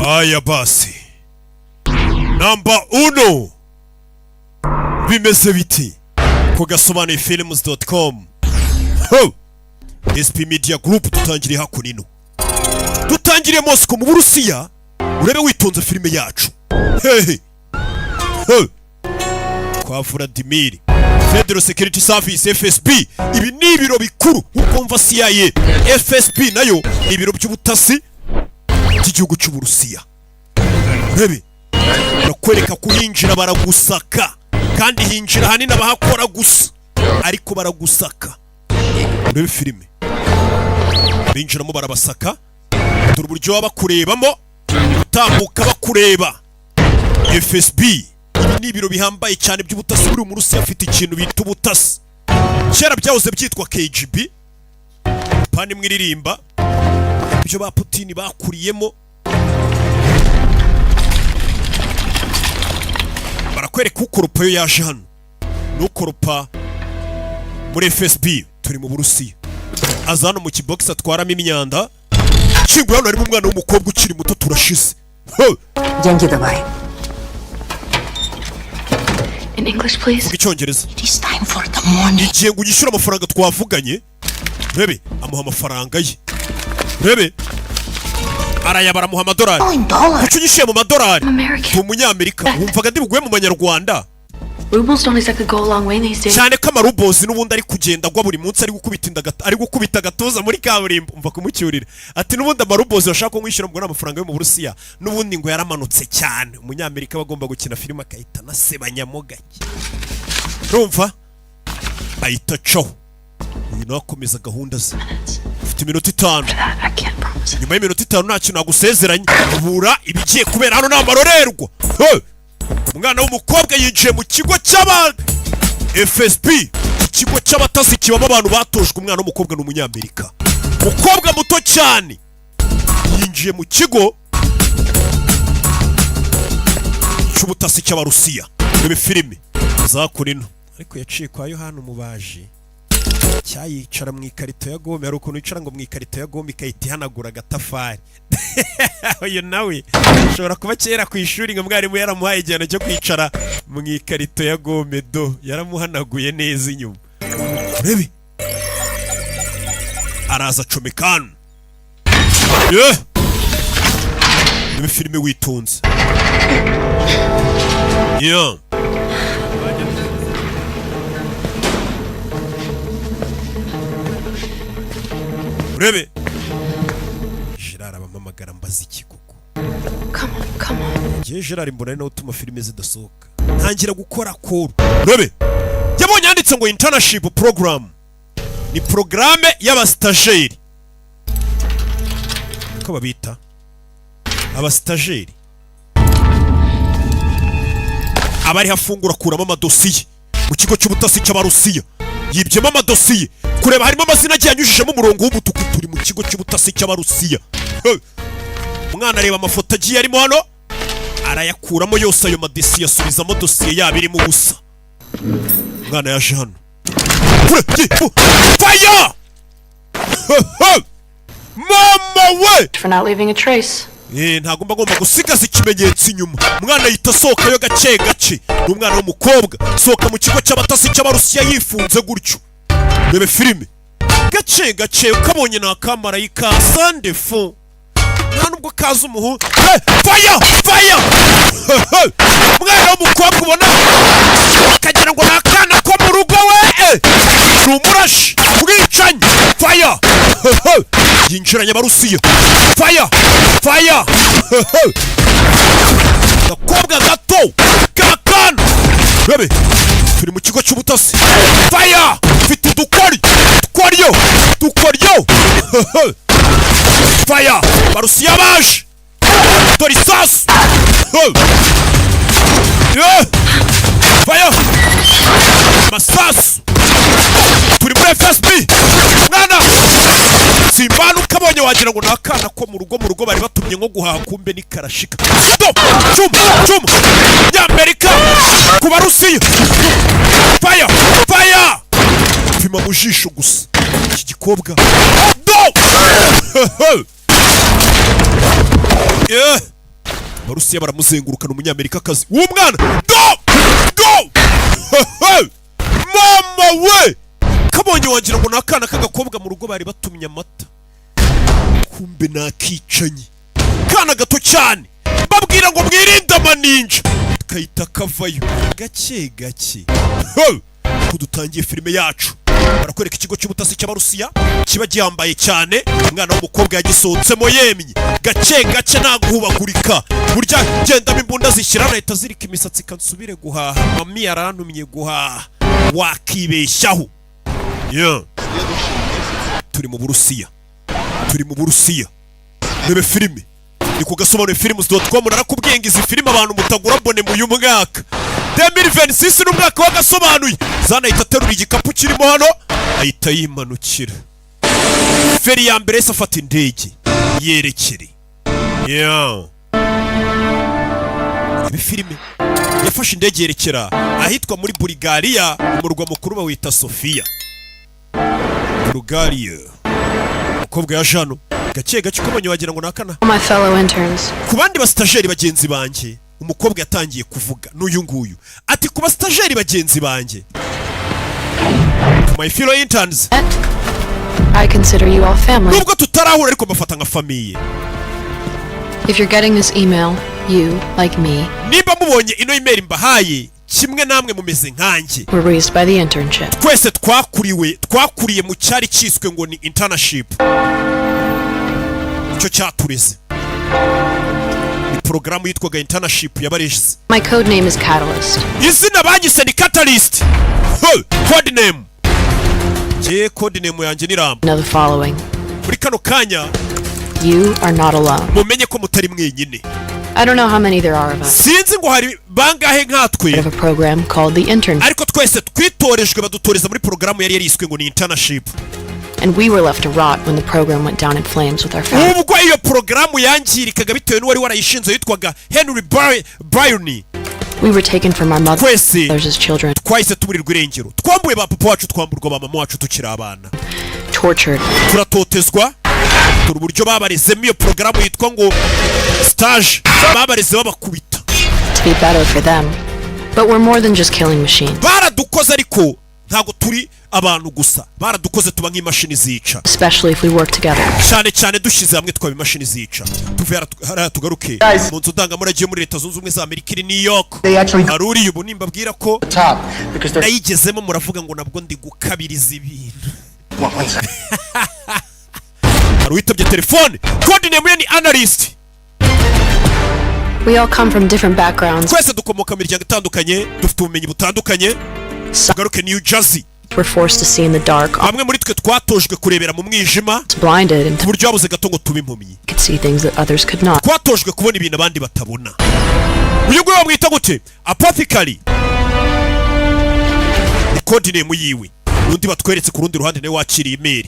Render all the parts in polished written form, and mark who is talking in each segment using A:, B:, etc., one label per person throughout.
A: Aya basi, namba uno, bimeze biti ku gasobanuye films.com. Ho! SP Media Group, dutangiriye hakuno, dutangiriye Moscow mu Burusiya. Urebe witonze filime yacu. Hehe he, kwa Vladimir, Federal Security Service, FSB. Ibi ni ibiro bikuru nkuko mva CIA, FSB nayo ni ibiro by'ubutasi by'igihugu cy'Uburusiya. Urebe, barakwereka kuhinjira baragusaka, kandi hinjira ahanini abahakora gusa, ariko baragusaka. Urebe filime, binjiramo barabasaka. Dore uburyo baba bakurebamo, utambuka bakureba. FSB, ibi ni ibiro bihambaye cyane by'ubutasi. Buri Murusiya afite ikintu bita ubutasi. Kera byahoze byitwa KGB, pani imwe iririmba ibyo ba Putin bakuriyemo. Barakwereka ukoropa yo yaje hano, n'ukoropa muri FSB. Turi mu Burusiya. Aza hano mu kibogisi atwaramo imyanda. Kinguye hano harimo umwana w'umukobwa ukiri muto. Turashize. Ho!
B: Деньги давай.
C: In English, please.
A: Vuga Icyongereza.
B: It is time for the money.
A: Igihe ngo unyishyure amafaranga twavuganye. Rebe, amuha amafaranga ye. Rebe, arayabara, amuha amadolari.
B: Oh, in dollars.
A: Kuki unyishyuye mu madolari?
C: I'm American.
A: Ndi Umunyamerika. Wumvaga ndi buguhe mu manyarwanda?
C: Rubles don't exactly go a long way these days.
A: Cyane ko amarubozi n'ubundi ari kugenda agwa buri munsi, ari gukubita inda ari gukubita agatuza muri kaburimbo. Umva kumucyurira, ati n'ubundi amarubozi bashaka kumwishyura ngo ni amafaranga yo mu Burusiya, n'ubundi ngo yaramanutse cyane. Umunyamerika aba agomba gukina filime akahita anasebanyamo gake. Urumva ahita acaho, uyu nawe akomeza gahunda ze. Ufite iminota 5.
C: That I can't promise.
A: Nyuma y'iminota 5 nta kintu nagusezeranye. Bura ibigiye kubera hano ni amarorerwa. Hey! Umwana w'umukobwa yinjiye mu kigo cy'aba FSB, ikigo cy'abatasi kibamo abantu batojwe. Umwana w'umukobwa ni Umunyamerika, umukobwa muto cyane, yinjiye mu kigo cy'ubutasi cy'Abarusiya. Reba filime zakora ino, ariko yaciye kwa Yohana Umubaji cyayicara mu ikarito ya gome. Hari ukuntu yicara ngo mu ikarito ya gome ikahita ihanagura agatafari. Uyu nawe ashobora kuba kera ku ishuri ngo mwarimu yaramuhaye igihano cyo kwicara mu ikarito ya gome, do yaramuhanaguye neza inyuma. Urebe, araza acomeka hano. Ye! Reba filime witonze. Yeah. Urebe, Gerard abampamagara mbaza iki koko?
C: Come on, come on.
A: Ngewe Gerard mbona ari nawe utuma filime zidasohoka. Ntangira gukora call. Urebe, yabonye yanditse ngo internship program, ni porogaramu y'abasitajeri, ko babita abasitajeri. Abari hafungura, akuramo amadosiye mu kigo cy'ubutasi cy'Abarusiya. Yibyemo amadosiye, kureba harimo amazina agiye anyujijemo umurongo w'umutuku. Turi mu kigo cy'ubutasi cy'Abarusiya. Hey! Umwana areba amafoto agiye arimo hano, arayakuramo yose ayo madosiye, asubizamo dosiye yabo irimo ubusa. Umwana yaje hano kure fire. Mama we!
C: For not leaving a trace.
A: Ntabwo mba ngomba gusigaza ikimenyetso inyuma. Umwana yita asohokayo gake gake. Ni umwana w'umukobwa, sohoka mu kigo cy'abatasi cy'Abarusiya yifunze gutyo. Rebe filime gake gake, ukabonye ni akamarayika sandefu, nta nubwo kaza umuhungu. Hey, fire, fire! Umwana w'umukobwa ubona akagira ngo ni akana ko mu rugo we. Ni umurashi mwicanyi. Fire! Yinjiranye Abarusiya. Fire, fire! Agakobwa gato k'akana. Bebe, turi mu kigo cy'ubutasi. Fire! Mfite udukori, dukoryo, dukoryo. Fire! Barusiya baje. Dore isasu. Yeah! Fire! Masasu. Turi muri FSB. Mwana simbana, ukabonye wagira ngo ni akana ko mu rugo. Mu rugo bari batumye nko guhaha, kumbe ni karashika. Do cuma cuma Nyamerika ku Barusiya. Fire, fire! Pima mu jisho gusa iki gikobwa do. Yeah. Abarusiya baramuzengurukana. Umunyamerikakazi w'umwana, do do, mama we, kabonye wagira ngo ni akana k'agakobwa mu rugo bari batumye amata, kumbe ni akicanyi, kana gato cyane. Babwira ngo mwirinde amaninja, kahita kavayo gake gake. Ho! Ko dutangiye filime yacu, barakwereka ikigo cy'ubutasi cy'Abarusiya kiba gihambaye cyane. Umwana w'umukobwa yagisohotsemo yemye gake gake, nta guhubagurika. Burya gendamo imbunda zishyira, leta zirika imisatsi, ikansubire guhaha, mami yarantumye guhaha, wakibeshyaho. Yeah. Turi mu Burusiya, turi mu Burusiya. Rebe filime ni ku gasobanuye films.com. Narakubwiye ngo izi filime abantu mutagura abonné mu uyu mwaka 2026 ni umwaka w'agasobanuye. Zana ahita aterura igikapu kirimo hano, ahita yimanukira feri ya mbere, yahise afata indege yerekere. Yeah. Rebe filime, yafashe indege yerekera ahitwa muri Bulgaria, umurwa mukuru bawita Sofia, Bulgaria. Umukobwa yaje hano gake gake, ukabonye wagira ngo ni akana.
C: All my fellow interns,
A: Ku bandi basitageri bagenzi banjye, umukobwa yatangiye kuvuga n'uyu nguyu ati: "Ku basitageri bagenzi banjye, to my fellow interns,
C: I consider you all family.
A: nubwo tutarahura ariko mbafata nka famille.
C: If you're getting this email, you, like me,
A: Niba mubonye ino email mbahaye, kimwe namwe mumeze nkanjye,
C: were raised by the internship.
A: twese twakuriye mu cyari cyiswe ngo ni internship. Icyo cyatureze ni porogaramu yitwaga internship yabareze.
C: My code name is Catalyst.
A: Izina banyise ni Catalyst. Hey, code name, njye code name yanjye ni Ramba.
C: Know the following.
A: Muri kano kanya,
C: You are not alone.
A: mumenye ko mutari mwenyine.
C: I don't know how many there are of us.
A: Sinzi ngo hari bangahe nkatwe,
C: Of a program called the internship,
A: ariko twese twitorejwe, badutoreza muri porogaramu yari yariswe ngo ni internship,
C: and we were left to rot when the program went down in flames with our family.
A: Ubwo iyo porogaramu yangirikaga bitewe n'uwari warayishinze witwaga Henry Byrne.
C: We were taken from our mothers
A: Twese
C: as children,
A: twahise tuburirwa irengero, twambuwe ba papa wacu, twamburwa ba mama wacu tukiri abana,
C: tortured,
A: turatotezwa. Turi uburyo babarezemo iyo porogaramu yitwa ngo stage, babareze babakubita.
C: to be better for them. But we're more than just killing machines,
A: Baradukoze, ariko ntabwo turi abantu gusa, baradukoze tuba nk'imashini zica,
C: especially if we work together.
A: cyane cyane dushyize hamwe twaba imashini zica. Tuve hariya tugaruke mu nzu ndangamurage yo muri Leta Zunze Ubumwe za Amerika iri New York. Hari uriya ubu nimbabwira ko nayigezemo, muravuga ngo nabwo ndi gukabiriza ibintu. Hari uwitabye telefone, code name ye ni Analyst.
C: We all come from different backgrounds.
A: Twese dukomoka mu miryango itandukanye, dufite ubumenyi butandukanye. Tugaruke New Jersey.
C: We're forced to see in the dark,
A: Bamwe muri twe twatojwe kurebera mu mwijima,
C: blinded, and
A: ku buryo habuze gato ngo tube impumyi.
C: could see things that others could not.
A: Twatojwe kubona ibintu abandi batabona. Uyu nguyu bamwita gute? Apothecary ni code name yiwe. Undi batweretse ku rundi ruhande nawe wakiriye email.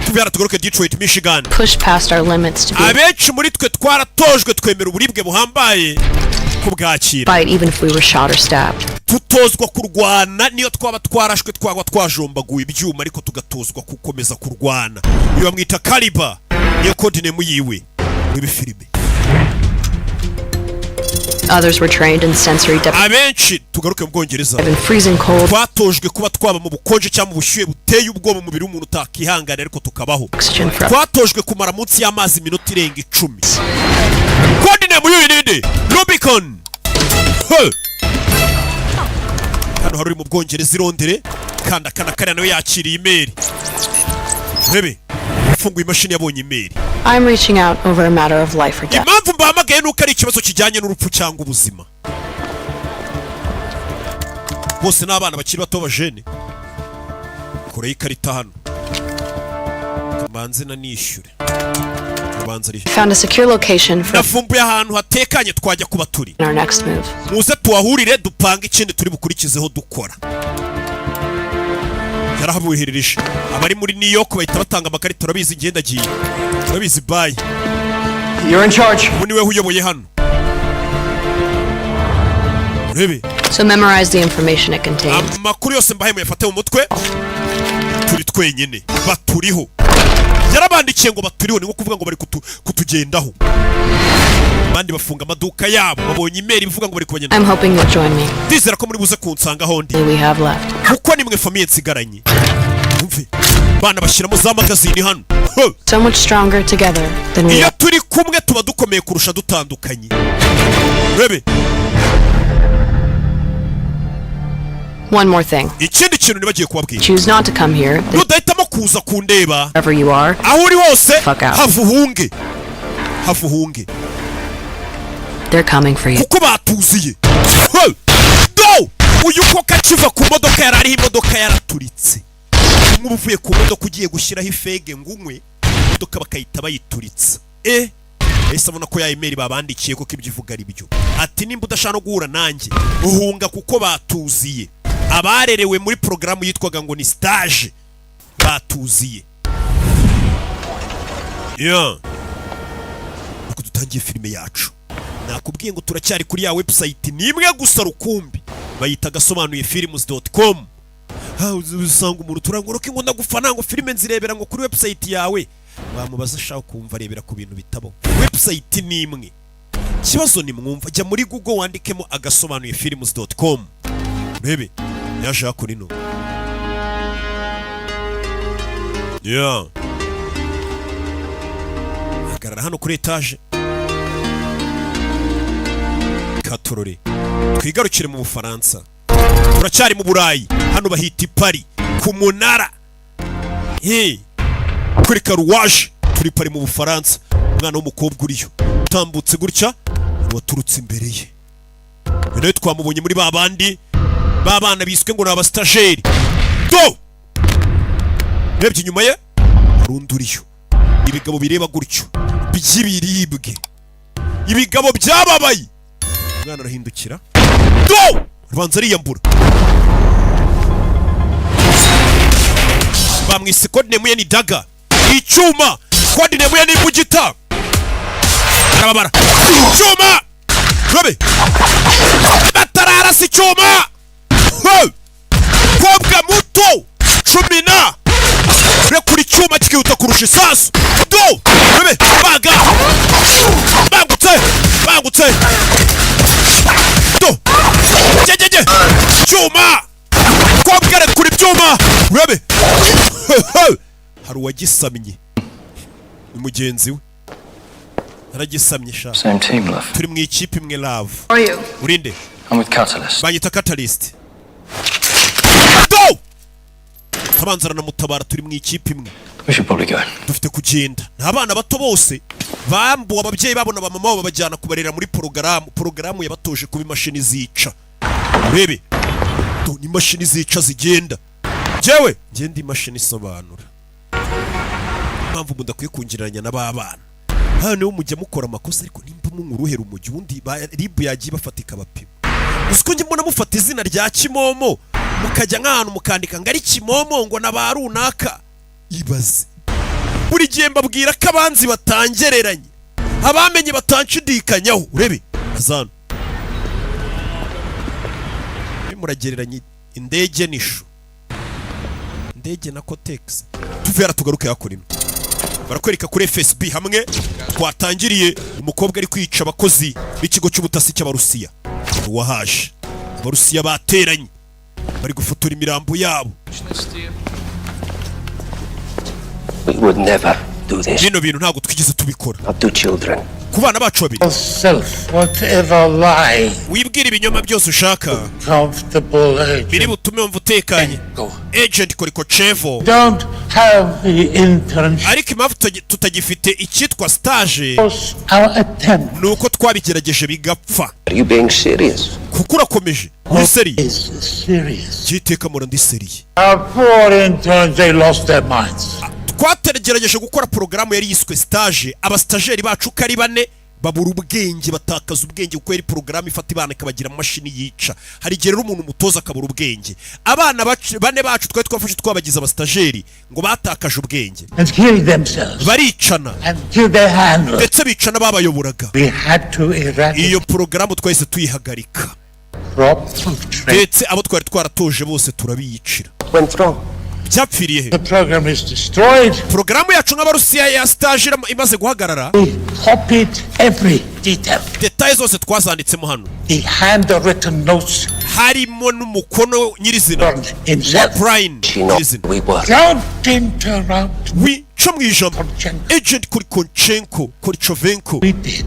A: Tuve hano tugaruke Detroit, Michigan.
C: Push past our limits to be
A: Abenshi muri twe twaratojwe twemera uburibwe buhambaye kubwakira,
C: fight even if we were shot or stabbed.
A: Tutozwa kurwana niyo twaba twarashwe, twaba twajombaguwe ibyuma, ariko tugatozwa gukomeza kurwana. Uyu bamwita Kaliba, niyo code name yiwe muri filime.
C: Others were trained in sensory deprivation
A: Abenshi, tugaruke mu Bwongereza,
C: and freezing cold
A: twatojwe kuba twaba mu bukonje cyangwa mu bushyuhe buteye ubwoba umubiri w'umuntu utakihangana, ariko tukabaho.
C: oxygen for
A: Twatojwe kumara munsi y'amazi iminota irenga 10. Code name y'uyu ninde? Rubicon. Hey! Hano hari uri mu Bwongereza i Londres, kanda kana kariya, nawe yakiriye email. Rebe, ufunguye imashini yabonye email.
C: I'm reaching out over a matter of life or death.
A: Impamvu mbahamagaye nuko ari ikibazo kijyanye n'urupfu cyangwa ubuzima. Bose ni abana bakiri bato b'abajene. Koreho ikarita hano, kamanze nanishyure, kabanza ari
C: I found a secure location for
A: Navumbuye ahantu hatekanye twajya kuba turi.
C: our next move.
A: Muze tuhahurire, dupange ikindi turi bukurikizeho dukora. Yarahabuhiririje abari muri New York bahita batanga amakarita. Urabizi, ngenda agiye, urabizi, bye.
D: You're in charge.
A: Ubu niwe uyoboye hano, urebe.
C: So memorize the information it contains.
A: Amakuru yose mbahaye muyafate mu mutwe. Turi twenyine, baturiho. Yarabandikiye ngo baturiho, ni nko kuvuga ngo bari kutugendaho. Abandi bafunga amaduka yabo, babonye email ivuga ngo bari kubagenda.
C: I'm hoping you'll join me.
A: Ndizera ko muri buze kunsanga aho ndi.
C: We have left.
A: Kuko nimwe famille nsigaranye. Umve, bana bashyiramo za magazine hano. Huh!
C: So much stronger together than we
A: Iyo
C: are.
A: turi kumwe tuba dukomeye kurusha dutandukanye. Rebe.
C: One more thing.
A: Ikindi kintu nibagiye kubabwira.
C: Choose not to come here, then
A: Nudahitamo kuza kundeba,
C: wherever you are,
A: aho uri hose,
C: Fuck out.
A: hava uhunge, hava uhunge.
C: They're coming for you.
A: Kuko batuziye. Hey! Do uyu koko akiva ku modoka yari ariho, imodoka yaraturitse. Nk'ubu uvuye ku modoka ugiye gushyiraho ifege ngo unywe, imodoka bakayita bayituritsa. Yahise abona ko ya email babandikiye koko ibyo ivuga ari byo. Ati nimba udashaka no guhura nanjye, uhunga kuko batuziye. Abarerewe muri porogaramu yitwaga ngo ni stage batuziye. Yeah. Uko dutangiye filime yacu, nakubwiye ngo turacyari kuri ya website ni imwe gusa rukumbi bayita agasobanuyefilms.com. Ha, usanga umuntu turangura ko ngo ndagufana, ngo filime nzirebera ngo kuri website yawe. Wamubaza ashaka kumva arebera ku bintu bitabo. Website ni imwe. Ikibazo ni mwumva, jya muri Google wandikemo agasobanuyefilms.com. Rebe yaje hakuri no yeah. Hagarara hano kuri etaje katorore. Twigarukire mu Bufaransa, turacyari mu Burayi. Hano bahita i Paris ku munara. Hey, kuri karuwaje turi Paris mu Bufaransa. Umwana w'umukobwa uriyo utambutse gutya, waturutse imbere ye. Uyu nawe twamubonye muri ba bandi ba bana biswe ngo ni abasitajeri. Do urebye inyuma ye hari undi uriyo. Ibigabo bireba gutyo by'ibiribwe, ibigabo byababaye. Umwana arahindukira, do arabanza ariyambura. Bamwise code name ye ni Daga, icyuma. Code name ye ni Imbugita. Arababara icyuma, rabe batararasa icyuma. Hey! Kobwa muto cumi na rekura icyuma kikihuta kurusha isasu. Do rabe baga bangutse bangutse do jejjeje cyuma. Kobwa rekura ibyuma urabe. Hari uwagisamye, ni mugenzi we aragisamye sha.
D: Same team, love.
A: Turi mu ikipe imwe, love.
C: How are you?
A: Urinde?
D: I'm with Catalyst.
A: Banyita Catalyst. Do tabanza aranamutabara. Turi mu ikipe imwe.
D: We should probably go.
A: Dufite kugenda. Ni abana bato bose bambuwe ababyeyi babo na bamama babo, babajyana kubarera muri porogaramu. Porogaramu yabatoje kuba imashini zica. Urebe do, ni imashini zica zigenda. Jewe ngenda imashini isobanura impamvu mudakwiye kungereranya na ba bana. Hano niho mujya mukora amakosa, ariko nimba munywa uruhe umujyi ubundi RIB yagiye bafata ikabapima. Uzi ko njye mbona mufata izina rya Kimomo mukajya nk'ahantu mukandika ngo ari Kimomo ngo na ba runaka. Ibaze, buri gihe mbabwira ko abanzi batangereranye, abamenye batanshidikanyaho. Urebe azano muragereranya indege n'ishu, indege na Kotex. Tuve hara tugaruke hakurino. Barakwereka kuri FSB hamwe twatangiriye, umukobwa ari kwica abakozi b'ikigo cy'ubutasi cy'Abarusiya. Uwahaje, Abarusiya bateranye bari gufotora imirambo yabo.
E: We would never do this.
A: Bino bintu ntabwo twigeze tubikora.
E: Not to children.
A: Ku bana bacu babiri.
F: Self, whatever lie,
A: Wibwira ibinyoma byose ushaka
F: comfortable
A: biri
F: agent.
A: butume wumva utekanye, agent Korikochevo.
F: Don't have the internship.
A: Ariko impamvu tutagifite icyitwa stage
F: Our attempt
A: ni uko twabigerageje bigapfa.
E: Are you being serious?
A: Kuko urakomeje uri sérieux?
F: Is serious.
A: Byiteka mpora ndi sérieux.
F: Our poor interns, they lost their minds.
A: Twatagerageje gukora porogaramu yari yiswe stage, abasitajeri bacu uko ari bane babura ubwenge, batakaza ubwenge, kuko yari porogaramu ifata abana ikabagira amamashini yica. Hari igihe rero umuntu umutoza akabura ubwenge. Abana bane bacu twari twafashe twabagize abasitajeri ngo batakaje ubwenge.
F: And killed themselves.
A: Baricana.
F: And killed their handlers.
A: Ndetse bicana babayoboraga.
F: We had to eradicate
A: Iyo porogaramu twahise tuyihagarika.
F: crop of trade.
A: Ndetse abo twari twaratoje bose turabiyicira.
E: Went wrong.
A: Byapfiriye he?
F: The program is destroyed.
A: Porogaramu yacu nk'Abarusiya ya stage imaze guhagarara.
F: We copied every detail.
A: Détails zose twazanditsemo hano.
F: The handwritten notes
A: Harimo n'umukono nyirizina
F: from himself.
A: Brian
E: She knows
A: nyirizina.
E: we were.
F: Don't interrupt
A: Wica mu ijambo.
F: Kolchenko.
A: Agent Korikonchenko, Korchovenko.
F: We did,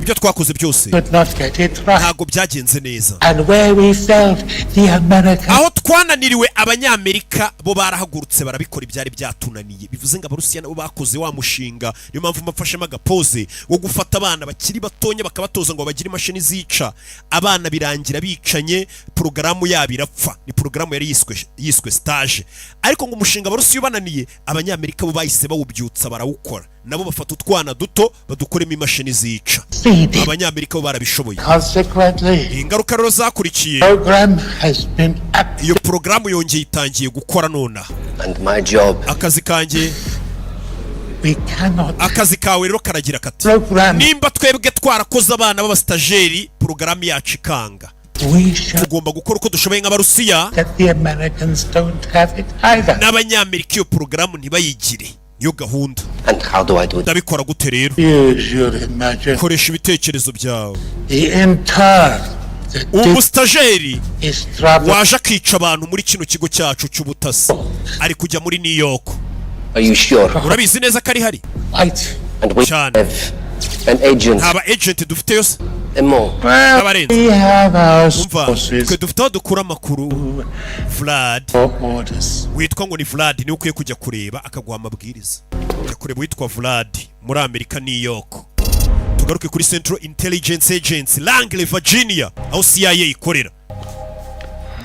A: Ibyo twakoze byose
F: could not get it right.
A: ntabwo byagenze neza.
F: And where we failed, the Americans
A: Aho twananiriwe, Abanyamerika bo barahagurutse barabikora ibyari byatunaniye. Bivuze ngo Abarusiya nabo bakoze wa mushinga, niyo mpamvu mbafashemo agapoze wo gufata abana bakiri batonya bakabatoza ngo bagire imashini zica abana, birangira bicanye, porogaramu yabo irapfa. Ni porogaramu yari yiswe stage, ariko ngo umushinga Abarusiya ubananiye, Abanyamerika bo bahise bawubyutsa barawukora, nabo bafata utwana duto badukoremo imashini zica.
F: succeeded.
A: Abanyamerika bo barabishoboye.
F: Consequently,
A: Ingaruka rero zakurikiye,
F: program has been active.
A: iyo porogaramu yongeye itangiye gukora nonaha.
E: And my job
A: Akazi kanjye,
F: We cannot
A: akazi kawe rero karagira kati:
F: program.
A: nimba twebwe twarakoze abana b'abasitajeri, porogaramu yacu ikanga,
F: We shall
A: tugomba gukora uko dushoboye nk'Abarusiya
F: that the Americans don't have it either.
A: n'Abanyamerika iyo porogaramu ntibayigire. Niyo gahunda.
E: And how do I do it?
A: Ndabikora gute rero?
F: Use your imagination.
A: Koresha ibitekerezo byawe.
F: The intern that did
A: Umustajeri
F: his travel
A: waje akica abantu muri kino kigo cyacu cy'ubutasi ari kujya muri New York.
E: Are you sure?
A: Urabizi neza ko ari hari?
F: Fight.
E: And we
A: Chan.
E: have an agent
A: Nta ba agent dufite yose
E: and more.
F: Well,
A: N'abarenze.
F: we have our
A: Umva,
F: sources
A: twe dufite aho dukura amakuru. Vlad
F: for orders.
A: witwa ngo ni Vlad niwe ukwiye kujya kureba akaguha amabwiriza. Jya kureba witwa Vlad muri Amerika, New York. Tugaruke kuri Central Intelligence Agency, Langley, Virginia, aho CIA ikorera.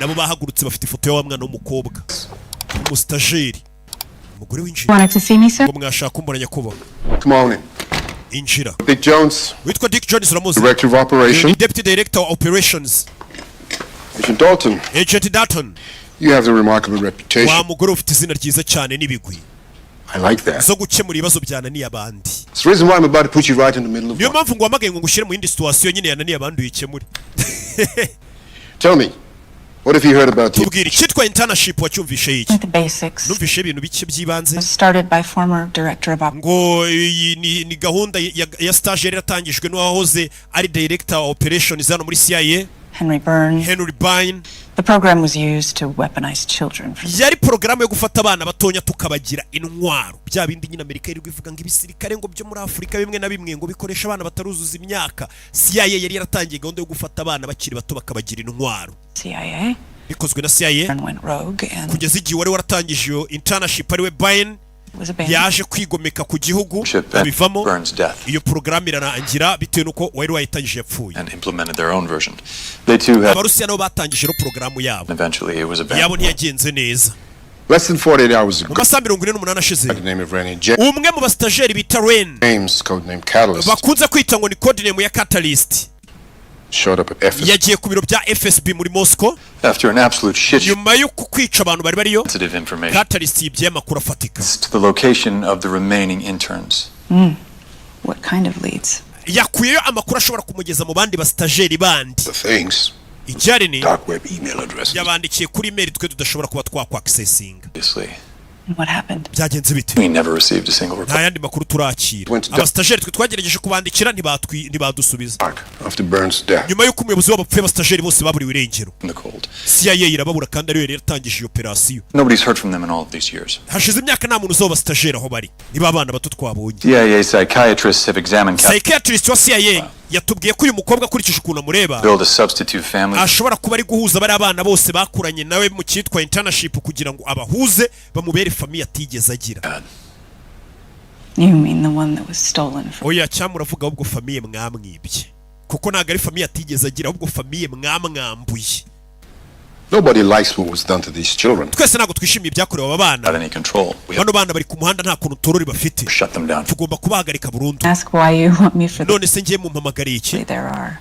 A: Nabo bahagurutse bafite ifoto ya wa mwana w'umukobwa umustajeri. Umugore winjiye.
B: Wanted to see me, sir?
A: Ngo mwashaka kumbona, nyakubahwa?
G: Come on in.
A: Injira.
G: Dick Jones,
A: Witwa Dick Jones uramuzi?
G: Director of Operations.
A: Ni Deputy Director wa Operations.
G: Agent Dalton,
A: Agent Dalton,
G: you have the remarkable reputation.
A: Wa mugore ufite izina ryiza cyane n'ibigwi
G: I like that.
A: zo gukemura ibibazo byananiye abandi.
G: It's the reason why I'm about to put you right in the middle of
A: Niyo
G: one.
A: mpamvu nguhamagaye ngo ngushyire mu yindi situation nyine yananiye abandi uyikemure.
G: Tell me, what have you heard about the
A: Tubwira icyitwa internship, wacyumvishe iki?
B: The basics.
A: Numvishe ibintu bike by'ibanze.
B: Was started by former director of operations.
A: Ngo iyi ni gahunda ya stage yari yaratangijwe n'uwahoze ari director wa operations hano muri CIA.
B: Henry Byrne.
A: Henry Byrne.
B: The program was used to weaponize children for
A: Yari porogaramu yo gufata abana batonya tukabagira intwaro, bya bindi nyine Amerika yirirwa ivuga ngo ibisirikare ngo byo muri Afurika bimwe na bimwe ngo bikoresha abana bataruzuza imyaka. CIA yari yaratangiye gahunda yo gufata abana bakiri bato bakabagira intwaro.
B: CIA.
A: Bikozwe na CIA.
B: Byrne went rogue and
A: Kugeza igihe wari waratangije iyo internship, ariwe Byrne,
B: was abandoned.
A: yaje kwigomeka ku gihugu,
D: Ship
A: abivamo.
D: Burns death
A: Iyo porogaramu irarangira bitewe n'uko wari wayitangije yapfuye.
D: and implemented their own version. They too had
A: Abarusiya nabo batangije rero porogaramu yabo.
D: eventually it was abandoned.
A: Yabo ntiyagenze neza.
G: Less than 48 hours
A: Mu
G: ago,
A: masaha 48 ashize,
G: by the name of Rennie James,
A: umwe mu basitageri bita Ren,
G: codename Catalyst,
A: bakunze kwita ngo ni codename ya Catalyst,
G: showed up at FSB
A: yagiye ku biro bya FSB muri Moscow.
D: After an absolute shit show
A: Nyuma yo kwica abantu bari bariyo,
D: sensitive information
A: Catalyst yibye amakuru afatika.
D: to the location of the remaining interns.
B: What kind of leads?
A: Yakuyeyo amakuru ashobora kumugeza mu bandi basitageri bandi.
G: the things,
A: Icyari ni
G: dark web email addresses.
A: yabandikiye kuri email twe tudashobora kuba twakwakisesinga.
D: Obviously,
B: And what happened?
A: Byagenze bite?
D: we never received a single reply.
A: Nta yandi makuru turakira.
G: Went to
A: Abasitajeri twe twagerageje kubandikira ntibadusubiza.
G: Dark after Burns' death.
A: Nyuma y'uko umuyobozi wabo apfuye, abasitajeri bose baburiwe irengero.
D: In the cold.
A: CIA irababura kandi ariyo yari yaratangije iyo operasiyo.
D: Nobody's heard from them in all of these years.
A: Hashize imyaka nta muntu uzi abo basitageri aho bari, niba abana bato twabonye.
D: CIA psychiatrists have examined Cat
A: Psychiatrist wa CIA yatubwiye ko uyu mukobwa, akurikije ukuntu amureba,
D: build a substitute family
A: ashobora kuba ari guhuza bariya bana bose bakuranye nawe mu cyitwa internship kugira ngo abahuze bamubere famille atigeze agira.
B: You mean the one that was stolen from
A: Oya, cyangwa uravuga ahubwo famille mwamwibye, kuko ntabwo ari famille atigeze agira, ahubwo famille mwamwambuye.
G: Nobody likes what was done to these children.
A: Twese ntabwo twishimiye ibyakorewe aba bana.
D: Without any control. We have
A: Bano bana bari ku muhanda, nta kuntu torori bafite.
D: to shut them down.
A: Tugomba kubahagarika burundu.
B: Ask why you want me for this.
A: None se ngiye mumpamagariye iki?
B: There are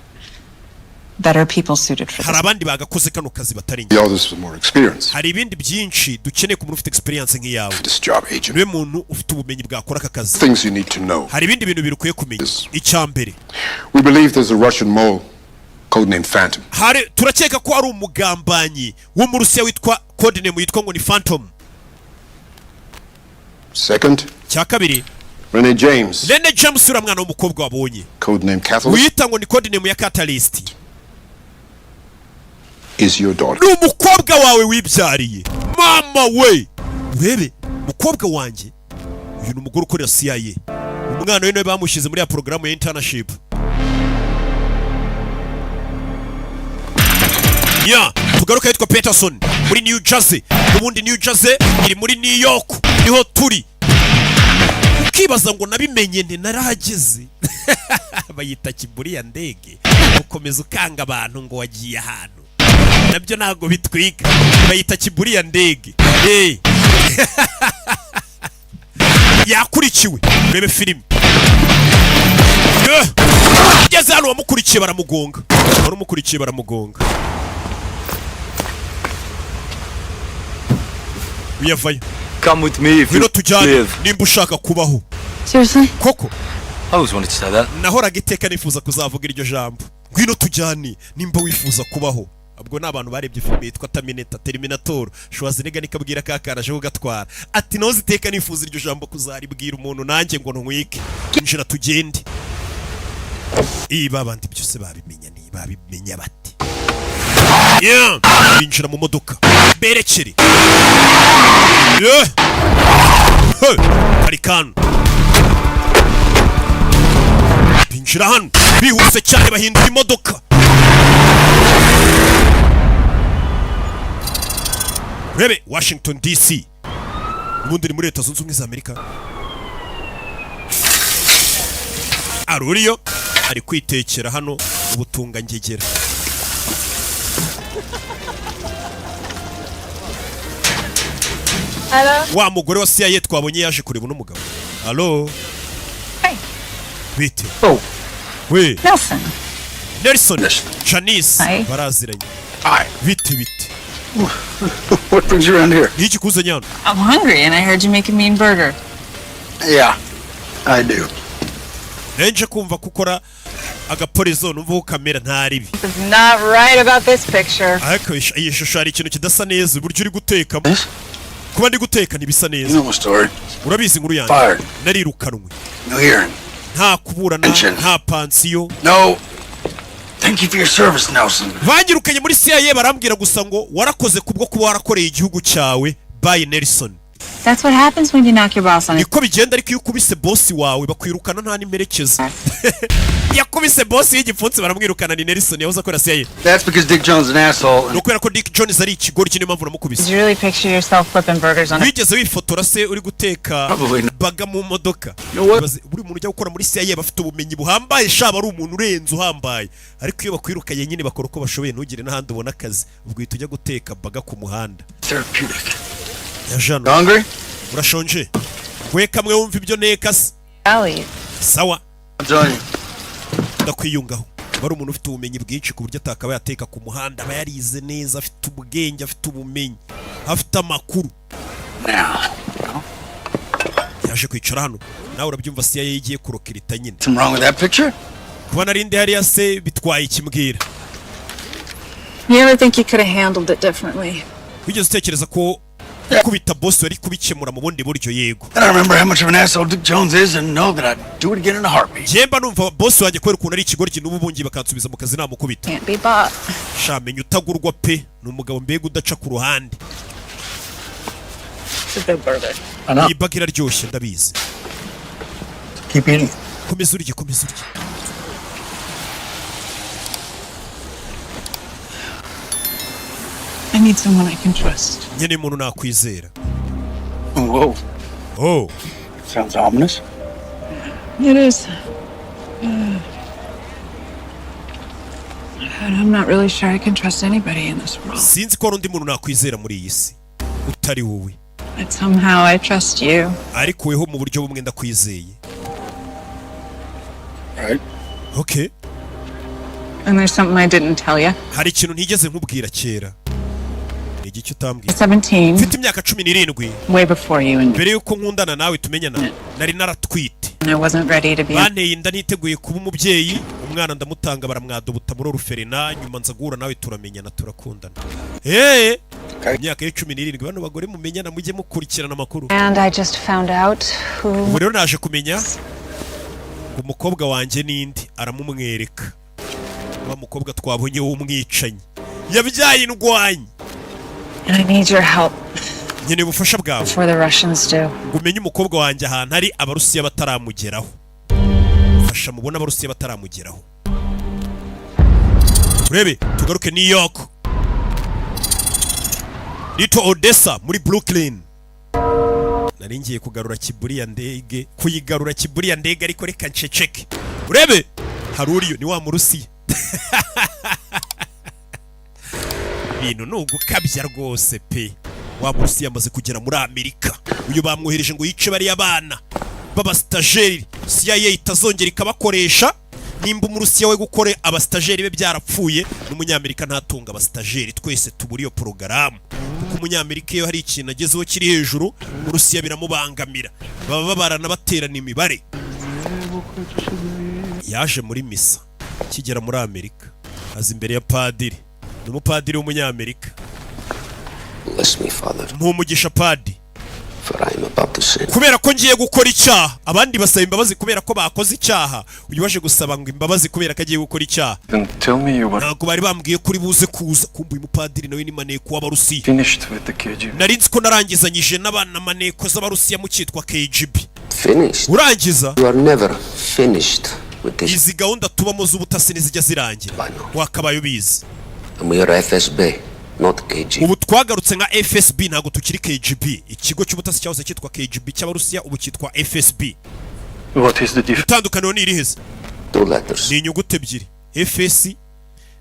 B: better people suited for
A: Hari
B: this.
A: abandi bagakoze kano kazi batari njye.
G: The others with more experience
A: Hari ibindi byinshi dukeneye ku muntu ufite experience nk'iyawe.
G: for this job, agent.
A: Niwe muntu ufite ubumenyi bwakora aka kazi.
G: Things you need to know.
A: Hari ibindi bintu bibiri ukwiye kumenya. Icya mbere,
G: We believe there's a Russian mole, codenamed Phantom,
A: hari turakeka ko ari umugambanyi wo mu Rusiya witwa codename yitwa ngo ni Phantom,
G: Second,
A: Cya kabiri,
G: Renee James,
A: Rene James, uriya mwana w'umukobwa wabonye
G: codename Catalyst,
A: wiyita ngo ni codename ya Catalyst,
G: is your daughter.
A: ni umukobwa wawe wibyariye. Mama we, urebe umukobwa wanjye. Uyu ni umugore ukorera CIA. Umwana we nawe bamushyize muri ya porogaramu ya internship. Ya tugaruka yitwa Peterson muri New Jersey. Ubundi New Jersey iri muri New York, niho turi. Ukibaza ngo nabimenye nte? Narahageze. Bayita kiburiya ndege. Ukomeza ukanga abantu ngo wagiye ahantu, nabyo ntabwo bitwika. Bayita kiburiya ndege. Hey. Yakurikiwe, urebe filime. Eh! Ugeze hano wamukurikiye baramugonga, wari umukurikiye baramugonga, uyavayo.
H: Come with me if you
A: Ngwino tujyane
H: live.
A: nimba ushaka kubaho.
C: Seriously?
A: Koko?
H: I always wanted to say that.
A: Nahoraga iteka nifuza kuzavuga iryo jambo, ngwino tujyane nimba wifuza kubaho. Ubwo ni abantu barebye filime yitwa Terminator, Terminator. Schwarzenegger nikabwira ka kana aje kugatwara ati: "Nahoze iteka nifuza iryo jambo kuzaribwira umuntu nanjye ngo ntwike." Injira tugende. Iyi babandi byose babimenya, ni babimenya bate? Yeah. Binjira mu modoka berekere. Yeah. Hey. Parikano binjira hano bihuse cyane, bahindura imodoka. Urebe Washington DC, ubundi ni muri Leta Zunze Ubumwe za Amerika. Aruriyo ari kwitekera hano ubutungangegera. Wa mugore wa CIA twabonye yaje kureba uno mugabo. Halo.
B: Hey.
A: Bite?
D: Oh.
A: We.
B: Nelson.
A: Nelson, Janice.
B: Hi.
A: Baraziranye.
F: Hi.
A: Bite, bite?
D: What brings you around here?
A: Ni iki kuzanye hano?
B: I'm hungry and I heard you make a mean burger.
F: Yeah, I do.
A: Nenje kumva ko ukora agaporezo, numva ko kamera ntaribi.
B: Something's not right about this picture.
A: Ariko iyi shusho hari ikintu kidasa neza, uburyo uri gutekamo. Kuba ndi guteka ntibisa
F: You
A: neza.
F: know my story.
A: Urabizi inkuru yanjye.
F: Fired.
A: Narirukanwe.
F: No hearing.
A: Nta kuburana.
F: Pension.
A: Nta pansiyo.
F: No. Thank you for your service, Nelson.
A: Banyirukanye muri CIA, barambwira gusa ngo warakoze kubwo kuba warakoreye igihugu cyawe, bye Nelson.
B: That's what happens when you knock your boss on his
A: Niko bigenda, ariko iyo ukubise bosi wawe bakwirukana nta n'imperekeza. Yakubise bosi y'igipfunsi baramwirukana. Ni Nelson yahoze akora CIA.
F: That's because Dick Jones is an asshole.
A: Ni
F: And
A: ukubera ko Dick Jones ari ikigoryi, niyo mpamvu namukubise.
B: Did you really picture yourself flipping burgers on a
A: Wigeze wifotora se uri guteka
F: Probably not.
A: burger mu modoka?
F: You know what?
A: Buri muntu ujya gukora muri CIA aba afite ubumenyi buhambaye, shaba ari umuntu urenze uhambaye, ariko iyo bakwirukanye nyine bakora uko bashoboye ntugire n'ahandi ubona akazi, ubwo uhita ujya guteka burger ku muhanda.
F: Therapeutic.
A: Ya jano.
F: Hungry?
A: Urashonje we? Kamwe wumva ibyo nteka se.
B: alley?
A: Sawa.
F: I'm telling you.
A: Ndakwiyungaho. Aba ari umuntu ufite ubumenyi bwinshi ku buryo atakaba yateka ku muhanda. Aba yarize neza, afite ubwenge, afite ubumenyi, afite amakuru.
F: Now.
A: Yaje kwicara hano, nawe urabyumva, CIA igiye kurokirita nyine.
F: Something wrong with that picture?
A: Kuba narindi hariya se bitwaye ikimbwira?
B: You ever think you could have handled it differently?
A: Wigeze utekereza ko gukubita boss wari kubikemura mu bundi buryo? Yego.
F: Then I remember how much of an asshole Dick Jones is and know that I'd do it again in a heartbeat.
A: Njye mba numva boss wanjye, kubera ukuntu ari ikigoryi, n'ubu bungiye bakansubiza mu kazi namukubita.
B: Can't be bought.
A: Shamenya utagurwa pe, ni umugabo mbega udaca ku ruhande.
B: It's a good burger.
F: I know.
A: Iyi burger iraryoshye, ndabizi.
F: Keep eating.
A: Komeza urye, komeza urye.
B: I need someone I can trust.
A: Nkeneye umuntu nakwizera.
F: Whoa.
A: Oh.
F: Sounds ominous.
B: It is. And I'm not really sure I can trust anybody in this world.
A: Sinzi ko hari undi muntu nakwizera muri iyi si utari wowe.
B: But somehow I trust you.
A: Ariko weho mu buryo bumwe ndakwizeye.
F: Right?
A: Okay.
B: And there's something I didn't tell you.
A: Hari ikintu ntigeze nkubwira kera. Ni igiki utambwira?
B: 17,
A: Mfite imyaka 17,
B: way before you and me.
A: mbere yuko nkundana nawe tumenyana, nari naratwite.
B: And I wasn't ready to be.
A: Banteye inda ntiteguye kuba umubyeyi. Umwana ndamutanga, baramwadobuta muri orphelinat. Nyuma nza guhura nawe, turamenyana, turakundana. Eee. Imyaka ye 17. Bano bagore mumenyana, mujye mukurikirana amakuru.
B: And I just found out who
A: Ubu rero naje kumenya ngo umukobwa wanjye n'indi, aramumwereka, wa mukobwa twabonye w'umwicanyi yabyaye indwanyi.
B: And I need your help
A: Nkeneye ubufasha bwawe
B: before the Russians do.
A: ngo umenye umukobwa wanjye ahantu ari Abarusiya bataramugeraho. Fasha mubone Abarusiya bataramugeraho. Urebe, tugaruke New York, Little Odessa muri Brooklyn. Nari ngiye kugarura kiburiya ndege, kuyigarura kiburiya ndege, ariko reka nceceke. Urebe, hari uriyo ni wa Murusiya. Ibintu ni ugukabya rwose pe. Wa Murusiya amaze kugera muri Amerika. Uyu bamwohereje ngo yice bariya bana b'abasitajeri, CIA itazongera ikabakoresha. Nimba Umurusiya we gukora abasitajeri be byarapfuye, n'Umunyamerika ntatunga abasitajeri. Twese tubura iyo porogaramu, kuko Umunyamerika iyo hari ikintu agezeho kiri hejuru, Umurusiya biramubangamira, baba babarana, baterana imibare. Yaje muri misa akigera muri Amerika, aza imbere ya padiri. Ni umupadiri w'Umunyamerika.
E: Bless me, Father,
A: Mpumugisha, padi,
E: for I am about to sin.
A: kubera ko ngiye gukora icyaha. Abandi basaba imbabazi kubera ko bakoze icyaha, uyu waje gusaba ngo imbabazi kubera ko agiye gukora icyaha.
H: Then tell me you were
A: Ntabwo bari bambwiye ko uri buze kuza. Kumva, uyu mupadiri nawe ni maneko w'Abarusiya.
H: finished with the KGB.
A: Nari nzi ko narangizanyije n'abana maneko z'Abarusiya mu cyitwa KGB.
E: Finished?
A: Urangiza?
E: You are never finished with this.
A: Izi gahunda tubamo z'ubutasi ntizijya zirangira, wakabaye ubizi.
E: And we are FSB, not KGB.
A: Ubu twagarutse nka FSB, ntabwo tukiri KGB. Ikigo cy'ubutasi cyahoze cyitwa KGB cy'Abarusiya ubu cyitwa FSB.
H: What is the difference?
A: Itandukaniro ni irihe se?
E: Two letters.
A: Ni inyuguti ebyiri. FS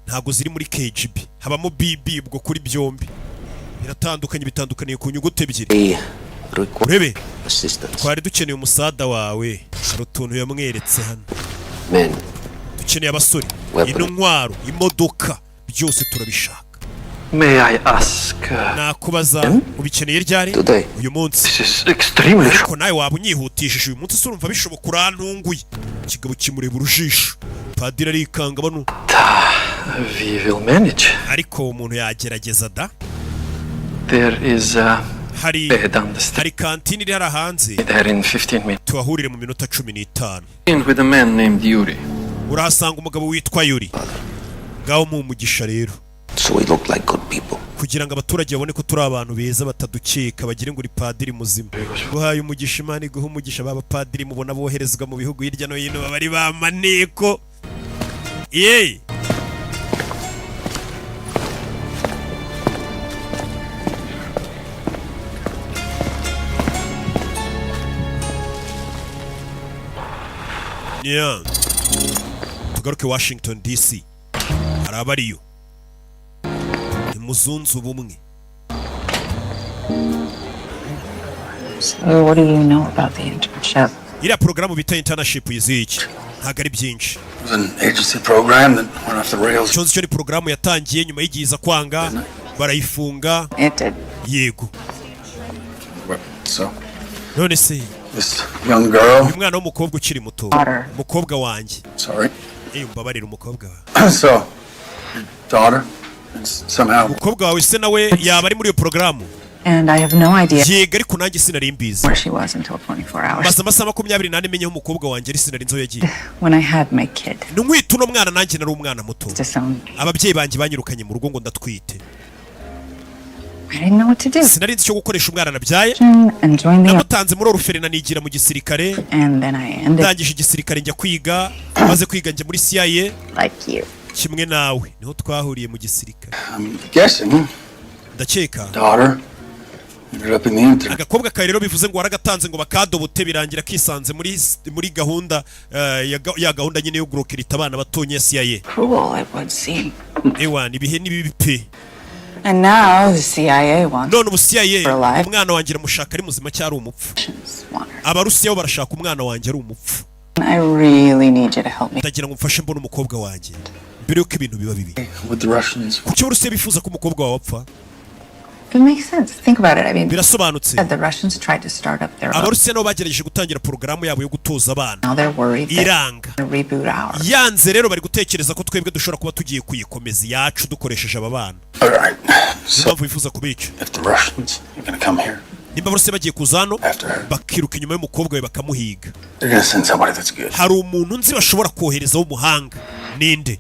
A: ntabwo ziri muri KGB, habamo BB. Ubwo kuri byombi biratandukanye, bitandukaniye ku nyuguti ebyiri.
E: We require
A: Urebe,
E: assistance.
A: twari dukeneye umusada wawe. Hari utuntu yamweretse hano.
E: Men,
A: Dukeneye abasore,
E: Weapon.
A: intwaro, imodoka, byose turabishaka.
H: May I ask?
A: Nakubaza, ubikeneye ryari?
E: Today.
A: Uyu munsi.
H: This is extremely short.
A: Ariko nawe waba unyihutishije. Uyu munsi se urumva bishoboka? Urantunguye. Ikigabo kimureba urujisho, padiri arikanga bano.
H: We will manage.
A: Ariko umuntu yagerageza da.
H: There is a
A: Hari
H: bed on the street
A: hari kantine iri hariya hanze.
H: there in 15 minutes.
A: Tuhahurire mu minota 15.
H: In with a man named Yuri.
A: Urahasanga umugabo witwa Yuri. Ngaho mu umugisha rero.
E: So we look like good people.
A: Kugira ngo abaturage babone ko turi abantu beza, batadukeka, bagire ngo uri padiri muzima. Guhaye umugisha, Imana iguha umugisha. Baba padiri mubona boherezwa mu bihugu hirya no hino baba ari ba maneko yeee. Yeah. Tugaruke Washington DC, hari abariyo nimuzunze ubumwe.
B: So, what do you know about the internship?
A: Iriya porogaramu bita internship yiziye iki? Ntabwo ari byinshi.
F: It was an agency program that went off the rails.
A: Icyo nzi cyo ni porogaramu yatangiye, nyuma y'igihe iza kwanga, barayifunga.
B: It did.
A: Yego.
F: So,
A: None se
F: this young girl,
A: uyu mwana w'umukobwa ukiri muto,
B: Daughter.
A: umukobwa wanjye.
F: Sorry.
A: Eh, umbabarire, umukobwa wawe.
F: So, your daughter, is somehow
A: Umukobwa wawe se nawe yaba ari muri iyo porogaramu?
B: And I have no idea
A: Yego, ariko nanjye sinari mbizi.
B: where she was until 24 hours.
A: Maze amasaha 24 menye aho umukobwa wanjye ari, sinari nzi aho yagiye.
B: When I had my kid,
A: Nkwita uno mwana, nanjye nari umwana muto.
B: disowned.
A: Ababyeyi banjye banyirukanye mu rugo ngo ndatwite.
B: I didn't know what to do.
A: Sinari nzi icyo gukoresha umwana nabyaye.
B: And joined the
A: Namutanze muri orphelinat, nigira mu gisirikare.
B: and then I ended
A: Ndangije igisirikare njya kwiga, maze kwiga njya muri CIA.
B: like you.
A: Kimwe nawe, niho twahuriye mu gisirikare.
F: I'm guessing,
A: Ndakeka
F: daughter ended up in the intern.
A: agakobwa kawe rero, bivuze ngo waragatanze ngo bakadobote, birangira kisanze muri gahunda ya gahunda nyine yo gurokirita abana batonya ya CIA.
B: Cruel it would seem.
A: Ewa, ni ibihe ni bibi pe.
B: And now the CIA wants
A: None ubu CIA
B: her alive.
A: umwana wanjye iramushaka ari muzima cyangwa ari umupfu.
B: Want her.
A: Abarusiya bo barashaka umwana wanjye ari umupfu.
B: I really need you to help me.
A: Ndagira ngo mfashe mbone umukobwa wanjye mbere yuko ibintu biba bibi.
F: With the Russians.
A: Kuki Abarusiya bifuza ko umukobwa wawe apfa?
B: It makes sense. Think about it. I mean,
A: Birasobanutse.
B: the Russians tried to start up their own.
A: Abarusiya nabo bagerageje gutangira porogaramu yabo yo gutoza abana.
B: Now they're worried that
A: Iranga.
B: they're gonna reboot ours.
A: Yanze rero, bari gutekereza ko twebwe dushobora kuba tugiye kuyikomeza iyacu dukoresheje aba bana.
F: All right.
A: Niyo mpamvu bifuza kubica.
F: If the Russians are gonna come here,
A: Nimba abarusiya bagiye kuza hano bakiruka inyuma y'umukobwa we bakamuhiga,
F: they're gonna send somebody that's good.
A: hari umuntu nzi bashobora kohereza w'umuhanga. Ninde?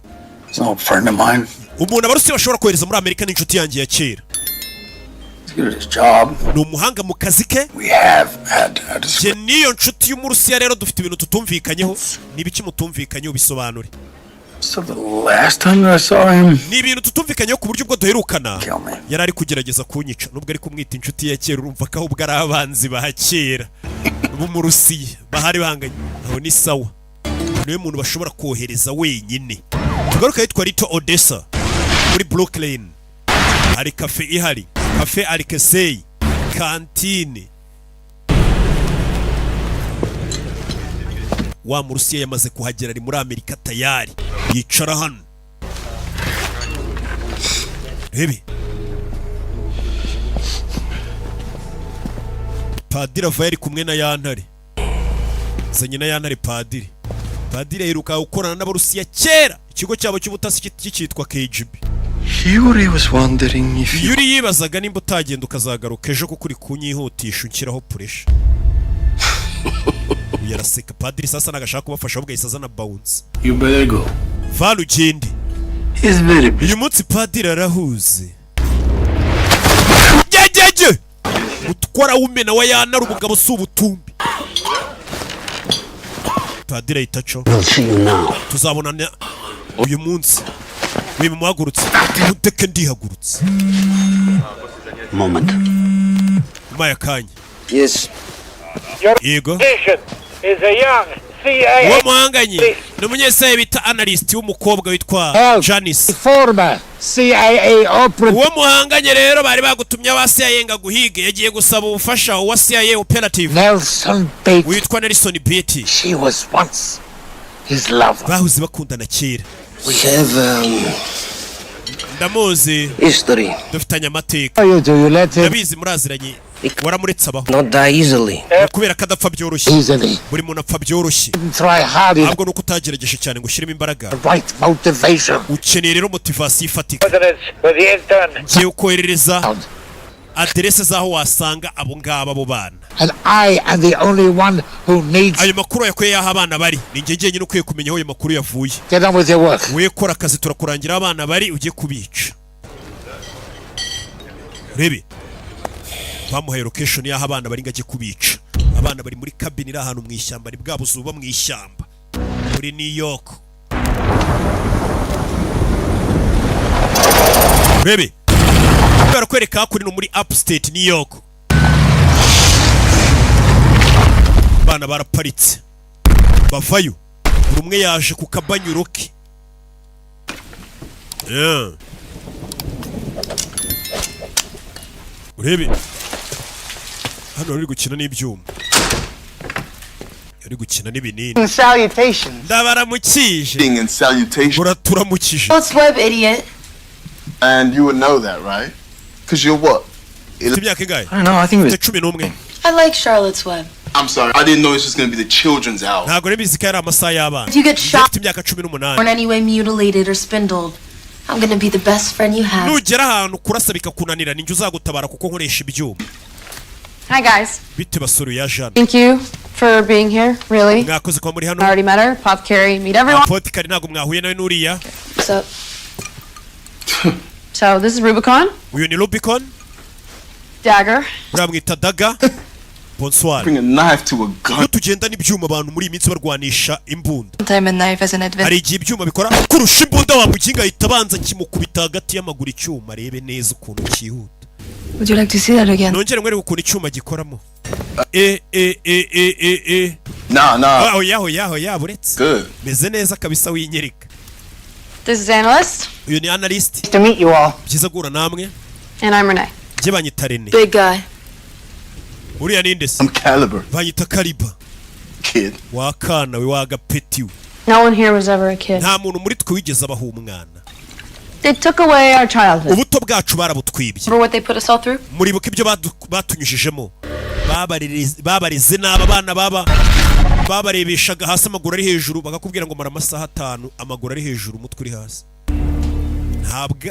F: It's an old friend of mine.
A: Umuntu abarusiya bashobora kohereza muri Amerika ni inshuti yanjye ya kera.
F: He's good at his job.
A: Ni umuhanga mu kazi ke.
F: We have had a
A: Njye n'iyo nshuti y'umurusiya rero dufite ibintu tutumvikanyeho. Ni ibiki mutumvikanyeho? Bisobanure.
F: So the last time that I saw him,
A: Ni ibintu tutumvikanyeho ku buryo ubwo duherukana yari ari kugerageza kunyica. Nubwo ari kumwita inshuti ya kera, urumva ko ahubwo ari abanzi ba kera b'umurusiya bahari bahanganye. Aho ni sawa, niwe muntu bashobora kohereza wenyine. Tugaruka yitwa Little Odessa muri Brooklyn, hari cafe ihari, Cafe Alekesey kantine. Wa murusiya yamaze kuhagera, ari muri Amerika tayari, yicara hano. Rebe, padiri avayo ari kumwe na yantare, zanye na yantare. Padiri aheruka gukorana n'abarusiya kera, ikigo cyabo cy'ubutasi kikitwa KGB.
H: Yuri was wondering if you
A: Yuri yibazaga nimba utagenda ukazagaruka ejo, kuko uri kunyihutisha unshyiraho pressure. Uyu araseka. Padiri sasa nagashaka kubafasha, ahubwo ahise azana bounce.
F: You better go.
A: Vana ugende.
F: He's very busy.
A: Uyu munsi padiri arahuze. Gegege utwara wumena wa yanara umugabo si ubutumbi. Padiri ahita aco.
E: We'll see you now.
A: Tuzabonana uyu munsi. Wimuhagurutse muteke, ndihagurutse.
E: Moment.
A: Nyuma y'akanya.
E: Yes.
A: Yego.
I: Is a young CIA
A: Uwo muhanganye ni umunyesaye bita analyst w'umukobwa witwa Janice.
I: Former CIA operative.
A: Uwo muhanganye rero bari bagutumye aba CIA ngo aguhige, yagiye gusaba ubufasha uwa CIA operative
I: Nelson Bates.
A: witwa Nelson Beatty.
I: She was once his lover.
A: Bahoze bakundana kera.
E: We have
A: Ndamuzi.
E: history.
A: Dufitanye amateka.
I: You do you let him
A: Ndabizi, muraziranye. Waramuretse abaho.
E: Not die easily.
A: Kubera ko adapfa byoroshye.
I: Easily.
A: Buri muntu apfa byoroshye.
I: Try hard enough.
A: Ahubwo nuko utagerageje cyane ngo ushyiremo imbaraga.
I: Right motivation.
A: Ukeneye rero motivation ifatika. Ngiye koherereza aderese z'aho wasanga abo ngabo, abo bana.
I: And I am the only one who needs
A: Ayo makuru yakuye y'aho abana bari, ni njye njyenyine ukwiye kumenya aho ayo makuru yavuye.
I: Get on with your work.
A: We kora akazi, turakurangira aho abana bari ujye kubica. Rebe, bamuhaye location y'aho abana bari ngo ajye kubica. Abana bari muri cabin iri ahantu mu ishyamba, ni bwa buzu buba mu ishyamba muri New York. Rebe, barakwereka hakuno muri upstate New York, abana baraparitse bavayo, buri umwe yaje ku kabanyuro ke. Yeah. Urebe hano bari gukina n'ibyuma, ari gukina n'ibinini.
J: Salutations.
A: Ndabaramukije.
G: And salutation.
A: Uraturamukije.
C: What's web, idiot?
G: And you would know that, right? Because you're what?
A: Ufite imyaka ingahe?
H: I don't know, I think it was
A: Ufite 11.
C: I like Charlotte's Web.
G: I'm sorry. I didn't know it was just going to be the children's hour.
A: Ntabwo rero bizi ko ari amasaha y'abana.
C: If you get shot
A: Ufite imyaka cumi
C: or in
A: n'umunani.
C: any way mutilated or spindled, I'm gonna be the best friend you have.
A: Nugera ahantu kurasa bikakunanira, ninjye uzagutabara kuko nkoresha ibyuma.
C: Hi guys.
A: Bite basore, ya Jana.
C: Thank you for being here, really.
A: Mwakoze kuba muri hano.
C: I already met her. Apothecary, meet everyone.
A: Apothecary ntabwo mwahuye nawe n'uriya.
C: What's up? So this is Rubicon.
A: Uyu ni Rubicon.
C: Dagger.
A: Uriya mwita Daga. Bonsoir.
G: Bring a knife to a gun.
A: Iyo tugenda n'ibyuma, abantu muri iyi minsi barwanisha imbunda.
B: Time a knife as an adventure.
A: Hari igihe ibyuma bikora kurusha imbunda. Wamukinga ahita abanza kimukubita hagati y'amaguru icyuma, arebe neza ukuntu cyihuta.
B: Would you like to see that again?
A: Nongere mwereke ukuntu icyuma gikoramo. E e e e e e.
G: Nah, nah.
A: Ah, oya oya oya, buretse.
G: Good.
A: Meze neza kabisa, winyereka.
C: This is Analyst.
A: Uyu ni Analyst.
J: Nice to meet you all.
A: Byiza guhura namwe.
C: And I'm Renee.
A: Njye banyita Rene.
C: Big guy.
A: Uriya ninde se?
G: I'm Caliber,
A: Banyita Kaliba.
G: Kid.
A: Wakana we, wagapeti we.
C: No one here was ever a kid.
A: Nta muntu muri twe wigeze abaho umwana.
C: They took away our childhood.
A: Ubuto bwacu barabutwibye.
C: Remember what they put us all through?
A: Muribuka ibyo batunyujijemo? Babareze nabi abana, baba babarebeshaga hasi, amaguru ari hejuru, bakakubwira ngo mara amasaha 5 amaguru ari hejuru, umutwe uri hasi.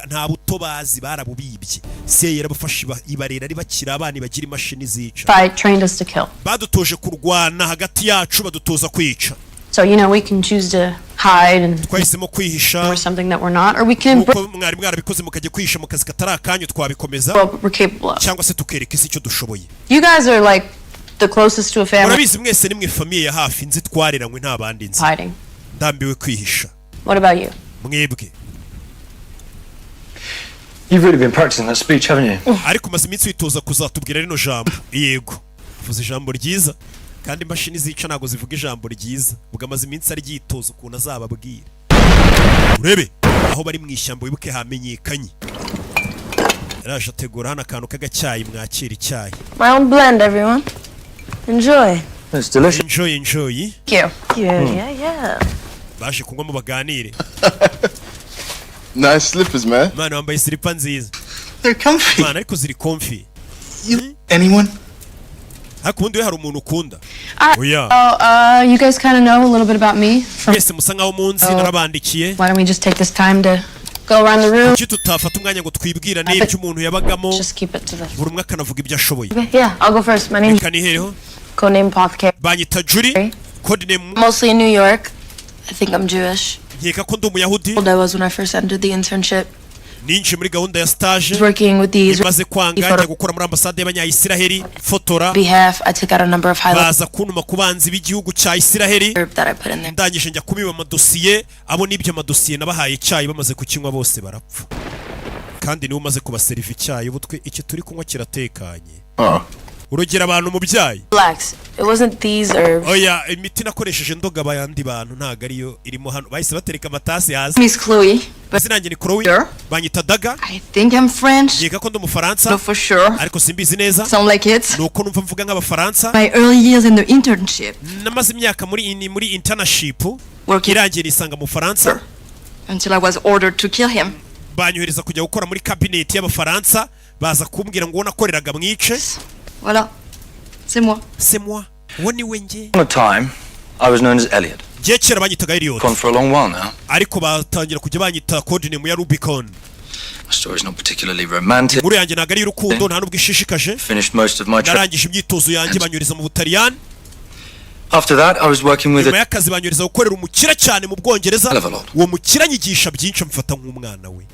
A: Nta buto bazi, barabubibye. Se yarabafashe ibarera ari bakiri abana, ibagira imashini zica.
C: Fight trained us to kill.
A: Badutoje kurwana hagati yacu, badutoza kwica.
C: So, we can choose to hide and
A: Twahisemo kwihisha
C: we're something that we're not, or we can
A: nkuko mwari mwarabikoze, mukajya kwihisha mu kazi katari akanyu, twabikomeza
C: what we're capable of.
A: cyangwa se tukereka isi icyo dushoboye.
C: You guys are like the closest to a family
A: Murabizi, mwese nimwe famille ya hafi nzi twareranywe, nta bandi nzi.
C: hiding.
A: Ndambiwe kwihisha.
C: What about you?
A: Mwebwe?
H: You've really been practicing that speech, haven't you?
A: Ariko umaze iminsi witoza kuzatubwira rino jambo. Yego, uvuze ijambo ryiza, kandi imashini zica ntabwo zivuga ijambo ryiza. Ubwo amaze iminsi aryitoza ukuntu azababwira. Urebe aho bari mu ishyamba, wibuke hamenyekanye. Yaraje ategura hano akantu k'agacyayi, mwakira icyayi.
J: My own blend, everyone. Enjoy.
H: It's delicious.
A: Enjoy, enjoy.
C: Thank you.
J: Yeah.
A: Baje kunywamo baganire.
G: Nice slippers, man.
A: Mwana, wambaye silipa nziza.
F: They're comfy.
A: Mwana, ariko ziri comfy.
F: Anyone?
A: Ariko ubundi we hari umuntu ukunda?
C: All right.
A: Oya.
C: Oh, you guys kind of know a little bit about me. From
A: Mwese musa nkaho munzi, narabandikiye.
C: Why don't we just take this time to go around the room?
A: Kuki tutafata umwanya ngo twibwirane ibyo umuntu yabagamo,
C: Just keep it to the.
A: buri umwe akanavuga ibyo ashoboye?
J: Okay, yeah, I'll go first. My name's
A: Reka nihereho.
J: codename Pothecary.
A: Banyita Julie, codename.
J: Mostly in New York. I think I'm Jewish.
A: Nkeka ko ndi Umuyahudi.
J: Old I was when I first entered the internship.
A: Ninjiye muri gahunda ya stage
J: Was working with the
A: imaze kwanga, njya gukora muri ambasade y'Abanyayisiraheli, fotora.
J: behalf. I took out a number of highlights
A: Baza kuntuma ku banzi b'igihugu cya Isiraheli.
J: that I put in there.
A: Ndangije njya kubiba amadosiye abo n'ibyo amadosiye nabahaye icyayi, bamaze kukinywa bose barapfa, kandi niwe umaze kubaseriva icyayi. Ubu twe iki turi kunywa kiratekanye.
G: Oh.
A: Urugero abantu mu byayi.
J: Relax. It wasn't these herbs.
A: Oya, imiti nakoresheje ndoga abandi bantu ntabwo ariyo irimo hano. Bahise batereka amatasi hasi.
B: Miss Chloe.
A: Izina yanjye ni Chloe, banyita Daga.
B: I think I'm French.
A: Nkeka ko ndi Umufaransa,
B: Not for sure.
A: ariko simbizi neza.
B: Sound like it.
A: Ni uko numva mvuga nk'Abafaransa.
B: My early years in the internship.
A: Namaze imyaka muri internship
B: Working
A: irangiye nisanga mu Faransa.
B: until I was ordered to kill him.
A: Banyohereza kujya gukora muri cabinet y'Abafaransa, baza kumbwira ngo uwo nakoreraga mwice.
B: Voilà. C'est moi.
A: C'est moi, uwo ni we njye.
H: On a time, I was known as Elliot.
A: Njye kera banyitaga Elliot.
H: Gone for a long while now.
A: Ariko batangira kujya banyita codename ya Rubicon.
H: My story's not particularly romantic.
A: Inkuru yanjye ntabwo ari iy'urukundo, nta nubwo ishishikaje.
H: Finished most of my trip.
A: Narangije imyitozo yanjye, banyohereza mu Butaliyani.
H: After that, I was working with
A: Nyuma
H: a
A: y'akazi banyohereza gukorera umukire cyane mu Bwongereza.
H: Hell of a lot.
A: Uwo mukire anyigisha byinshi, amfata nk'umwana we.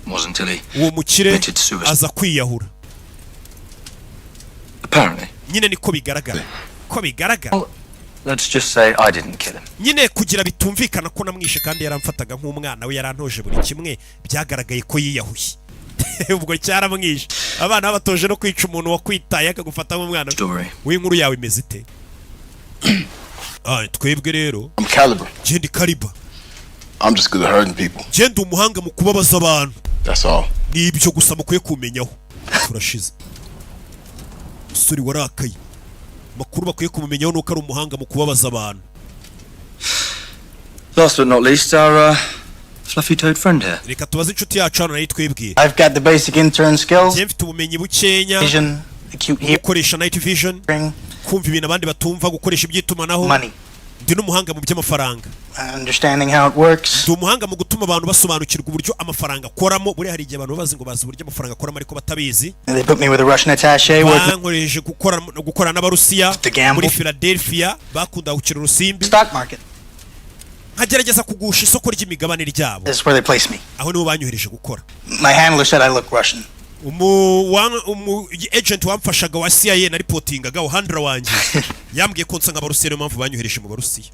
H: Wasn't until he
A: Uwo mukire
H: committed suicide.
A: aza kwiyahura.
H: Apparently.
A: Nyine niko bigaragara ko bigaragara.
H: Let's just say I didn't kill him.
A: Nyine kugira bitumvikana ko namwishe kandi yaramfataga nk'umwana we, yarantoje buri kimwe, byagaragaye ko yiyahuye. Ubwo cyaramwishe. Abana babatoje no kwica umuntu wakwitaye akagufata nk'umwana we.
H: Story.
A: W'inkuru yawe imeze ite? Ah, twebwe rero,
G: I'm Caliber.
A: genda Caliber.
G: I'm just good at hurting people.
A: Genda umuhanga mu kubabaza abantu.
G: That's all.
A: Ni ibyo gusa mukwiye kumenyaho. Turashize. Umusore warakaye, amakuru bakwiye kumumenyaho nuko ari umuhanga mu kubabaza abantu.
H: Last but not least, our fluffy-toed friend here.
A: Reka tubaze inshuti yacu hano nayo twibwire.
F: I've got the basic intern skills.
A: Njye mfite ubumenyi bukenya.
F: Vision, acute hearing,
A: Gukoresha night vision, kumva ibintu abandi batumva, gukoresha iby'itumanaho.
F: Money.
A: Ndi n'umuhanga mu by'amafaranga.
F: Understanding how it works.
A: Ndi umuhanga mu gutuma abantu basobanukirwa uburyo amafaranga akoramo. Buriya hari igihe abantu bazi ngo bazi uburyo amafaranga akoramo ariko batabizi.
F: And they put me with a Russian attaché working
A: Bankoresheje gukora n'Abarusiya
F: To gamble.
A: muri Philadelphia, bakunda gukina urusimbi,
F: stock market.
A: nkagerageza kugusha isoko ry'imigabane ryabo.
F: That's where they placed me.
A: Aho nibo banyohereje gukora.
F: My handler said I look Russian.
A: Umu agent wamfashaga wa CIA na reportingaga, handler wanjye, yambwiye ko nsa nk'Abarusiya, niyo mpamvu banyohereje mu Barusiya.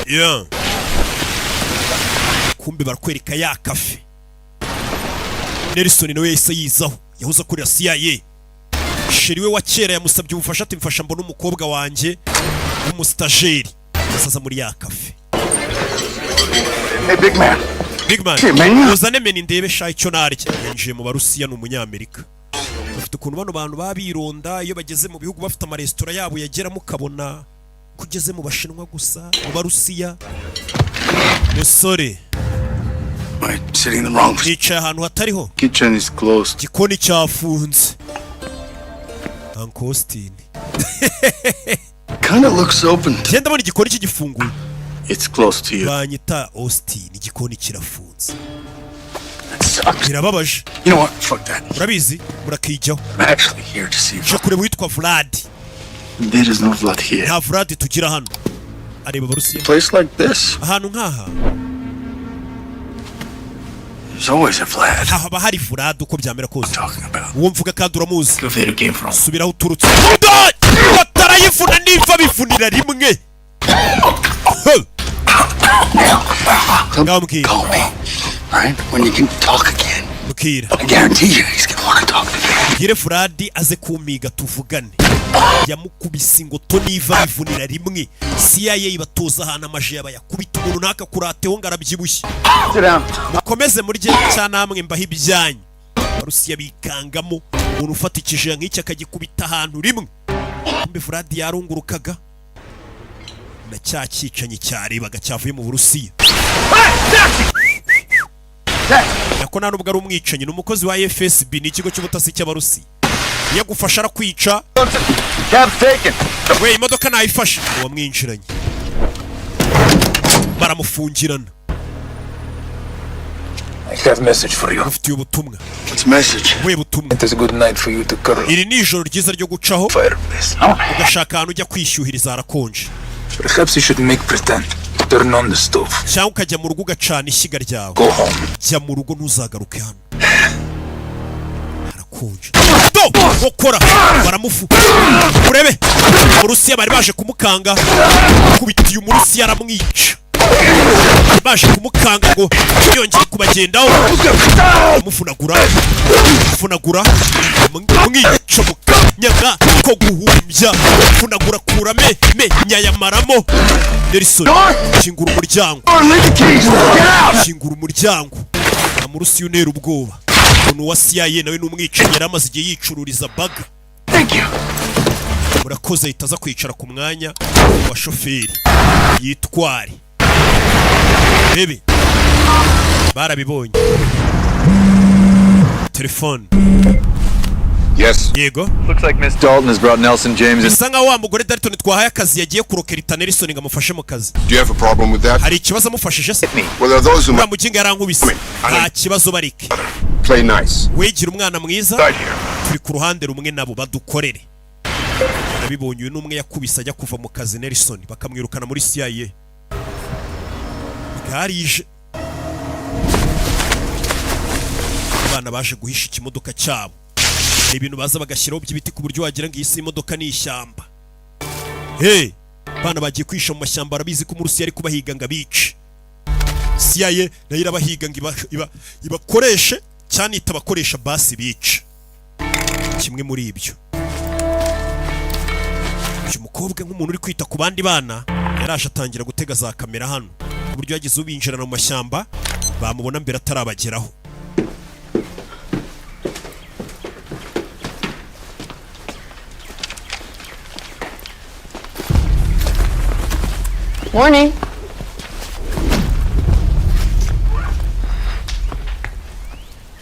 A: Yeah. Kumbe barakwereka ya kafe. Nelson nawe yahise yizaho, yahoze akorera CIA. Chéri we wa kera yamusabye ubufasha, ati mfasha mbone umukobwa wanjye w'umusitageri. Asaza muri ya kafe.
D: Hey, big man.
A: Big man.
D: Hey, man.
A: Uzane menu ndebe sha icyo narya. Yinjiye mu Barusiya, ni Umunyamerika. Bafite ukuntu bano bantu baba bironda iyo bageze mu bihugu, bafite amaresitora yabo yageramo ukabona ko ugeze mu Bashinwa gusa, mu Barusiya. Musore,
F: Sitting in the wrong.
A: nicaye ahantu hatariho.
D: Kitchen is closed.
A: Igikoni cyafunze. Uncle Austin.
F: Kinda looks open.
A: Ngenda ndabona igikoni kigifunguye.
D: It's close to you.
A: Banyita Austin. Igikoni kirafunze.
F: That sucks.
A: Birababaje.
F: You know what? Fuck that.
A: Urabizi, murakijyaho.
F: I'm actually here to see.
A: Nje kureba uwitwa Vlad.
D: There is no Vlad here.
A: Nta Vlad tugira hano. Areba Abarusiya.
F: Place like this,
A: Ahantu nk'aha
F: there's always a Vlad.
A: haba hari Vlad uko byamera kose.
F: Talking about.
A: Uwo mvuga kandi uramuzi.
F: Where you came from.
A: Subira aho uturutse. Batarayivuna niva bivunira rimwe. Huh. Ngaho mbwira.
F: Call me, right? When you can talk again.
A: Mbwira.
F: I guarantee you, he's gonna want to talk again.
A: Mbwire Vlad aze kumiga tuvugane. Yamukubise ingoto niva bivunira rimwe. CIA ibatoza ahantu amaji bayakubita umuntu ntakakurateho ngo arabyibushye.
D: Sit down.
A: Mukomeze murye cya namwe mbaho ibyanyu. Abarusiya bikangamo umuntu ufata ikijiya nk'iki akagikubita ahantu rimwe. Kumbe Vlad yarungurukaga na cya cyicanyi cyarebaga cyavuye mu Burusiya. Nako nta nubwo ari umwicanyi, ni umukozi wa FSB, ni ikigo cy'ubutasi cy'Abarusiya. Iyo agufasha arakwica.
D: Cab's taken.
A: We, imodoka nayifashe. Uwamwinjiranye baramufungirana.
K: I have message for you.
A: Ufitiye ubutumwa.
F: What's the message?
A: Ubuhe butumwa?
K: It is a good night for you to curl.
A: Iri ni ijoro ryiza ryo gucaho
K: Fireplace. No?
A: ugashaka ahantu ujya kwishyuhiriza, harakonje.
K: Perhaps you should make pretend. Turn on the stove.
A: Cyangwa ukajya mu rugo ugacana ishyiga ryawe.
K: Go home.
A: Jya mu rugo, ntuzagaruke hano, harakonje. Do gukora baramufu urebe Umurusiya bari baje kumukanga, kubitiye Umurusiya aramwica. Baje kumukanga ngo yongere kubagendaho, amufunagura funagura, mwica mu kanyaga ko guhumbya, funagura, kurame nyayamaramo. Nelson, kingura umuryango, kingura umuryango. Amurusiya untera ubwoba. Umuntu wa CIA nawe ni umwicanyi, yari amaze igihe yicururiza baga.
F: Thank you.
A: Murakoze. Ahita aza kwicara ku mwanya wa shoferi yitware. Bebe barabibonye telefone.
G: Yes.
A: Yego.
L: Looks like Miss Dalton has brought Nelson James in.
A: Bisa nkaho wa mugore Dalton twahaye akazi yagiye kurokerita Nelson ngo amufashe mu kazi.
G: Do you have a problem with that?
A: Hari ikibazo amufashije se?
G: Well, there are those who
A: Uriya muginga yarankubise. Nta kibazo, bareke.
G: play nice.
A: Wigira umwana mwiza, turi ku ruhande rumwe nabo, badukorere. Nabibonye, uyu n'umwe yakubise ajya kuva mu kazi Nelson, bakamwirukana muri CIA. Bwarije, abana baje guhisha ikimodoka cyabo. Hari ibintu baza bagashyiraho by'ibiti ku buryo wagira ngo iyi si imodoka, ni ishyamba. Hey, abana bagiye kwihisha mu mashyamba, barabizi ko Umurusiya ari kubahiga ngo abice. CIA nayo irabahiga ngo ibakoreshe cyane, itabakoresha basi bice. Kimwe muri ibyo, uyu mukobwa nk'umuntu uri kwita ku bandi bana yaraje atangira gutega za kamera hano ku buryo yagize ubinjirana mu mashyamba bamubona mbere atarabageraho.
C: Morning.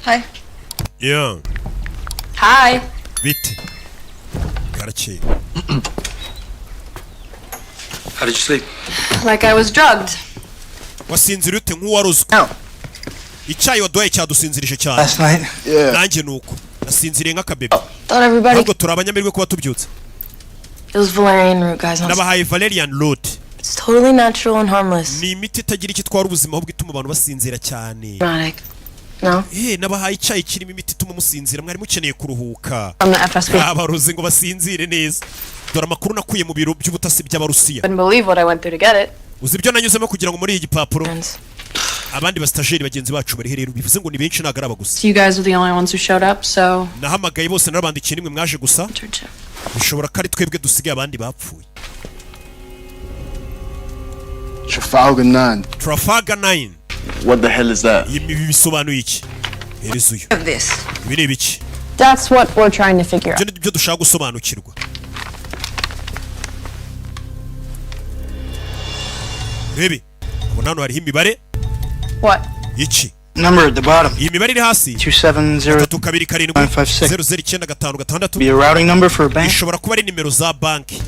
C: Hi.
A: Yeah.
C: Hi.
A: Bite, karakeye.
H: How did you sleep?
C: Like I was drugged.
A: Wasinziriye ute? Nk'uwarozwe. Icyayi waduhaye cyadusinzirije cyane.
H: Last night?
G: Yeah.
A: Nanjye nuko nasinziriye nk'akabebe.
J: Thought everybody.
A: Ahubwo turi abanyamerwe kuba tubyutse.
J: It was valerian root, guys. Not
A: Nabahaye valerian root.
J: It's totally natural and harmless.
A: Ni imiti itagira icyo itwara ubuzima, ahubwo ituma abantu basinzira cyane.
J: Hypnotic. No?
A: Eh, nabahaye icyayi kirimo imiti ituma musinzira, mwari mukeneye kuruhuka.
C: From the FSB.
A: Abarozi ngo basinzire neza. Dore amakuru nakuye mu biro by'ubutasi by'Abarusiya.
C: Couldn't believe what I went through to get it.
A: Uzi ibyo nanyuzemo kugira ngo muri iyi gipapuro? Abandi basitageri bagenzi bacu bari rero, bivuze ngo ni benshi, ntabwo ari aba gusa.
C: You guys were the only ones who showed up, so
A: Nahamagaye bose, narabandikiye, nimwe mwaje gusa. Bishobora ko ari twebwe dusigaye, abandi bapfuye.
D: Trafalgar 9.
A: Trafalgar 9.
D: What the hell is that?
A: Ibi bisobanuye iki? Hereza uyu.
B: Of this.
A: Ibi ni ibiki?
C: That's what we're trying to figure out.
A: Ibyo ni byo dushaka gusobanukirwa. Rebe, ubona hano hariho imibare.
C: What?
A: Iki?
F: Number at the bottom.
A: Iyi mibare iri hasi.
F: 270
A: 327
F: 956.
A: 00956.
F: Be a routing number for a bank.
A: Ishobora kuba ari nimero za banki.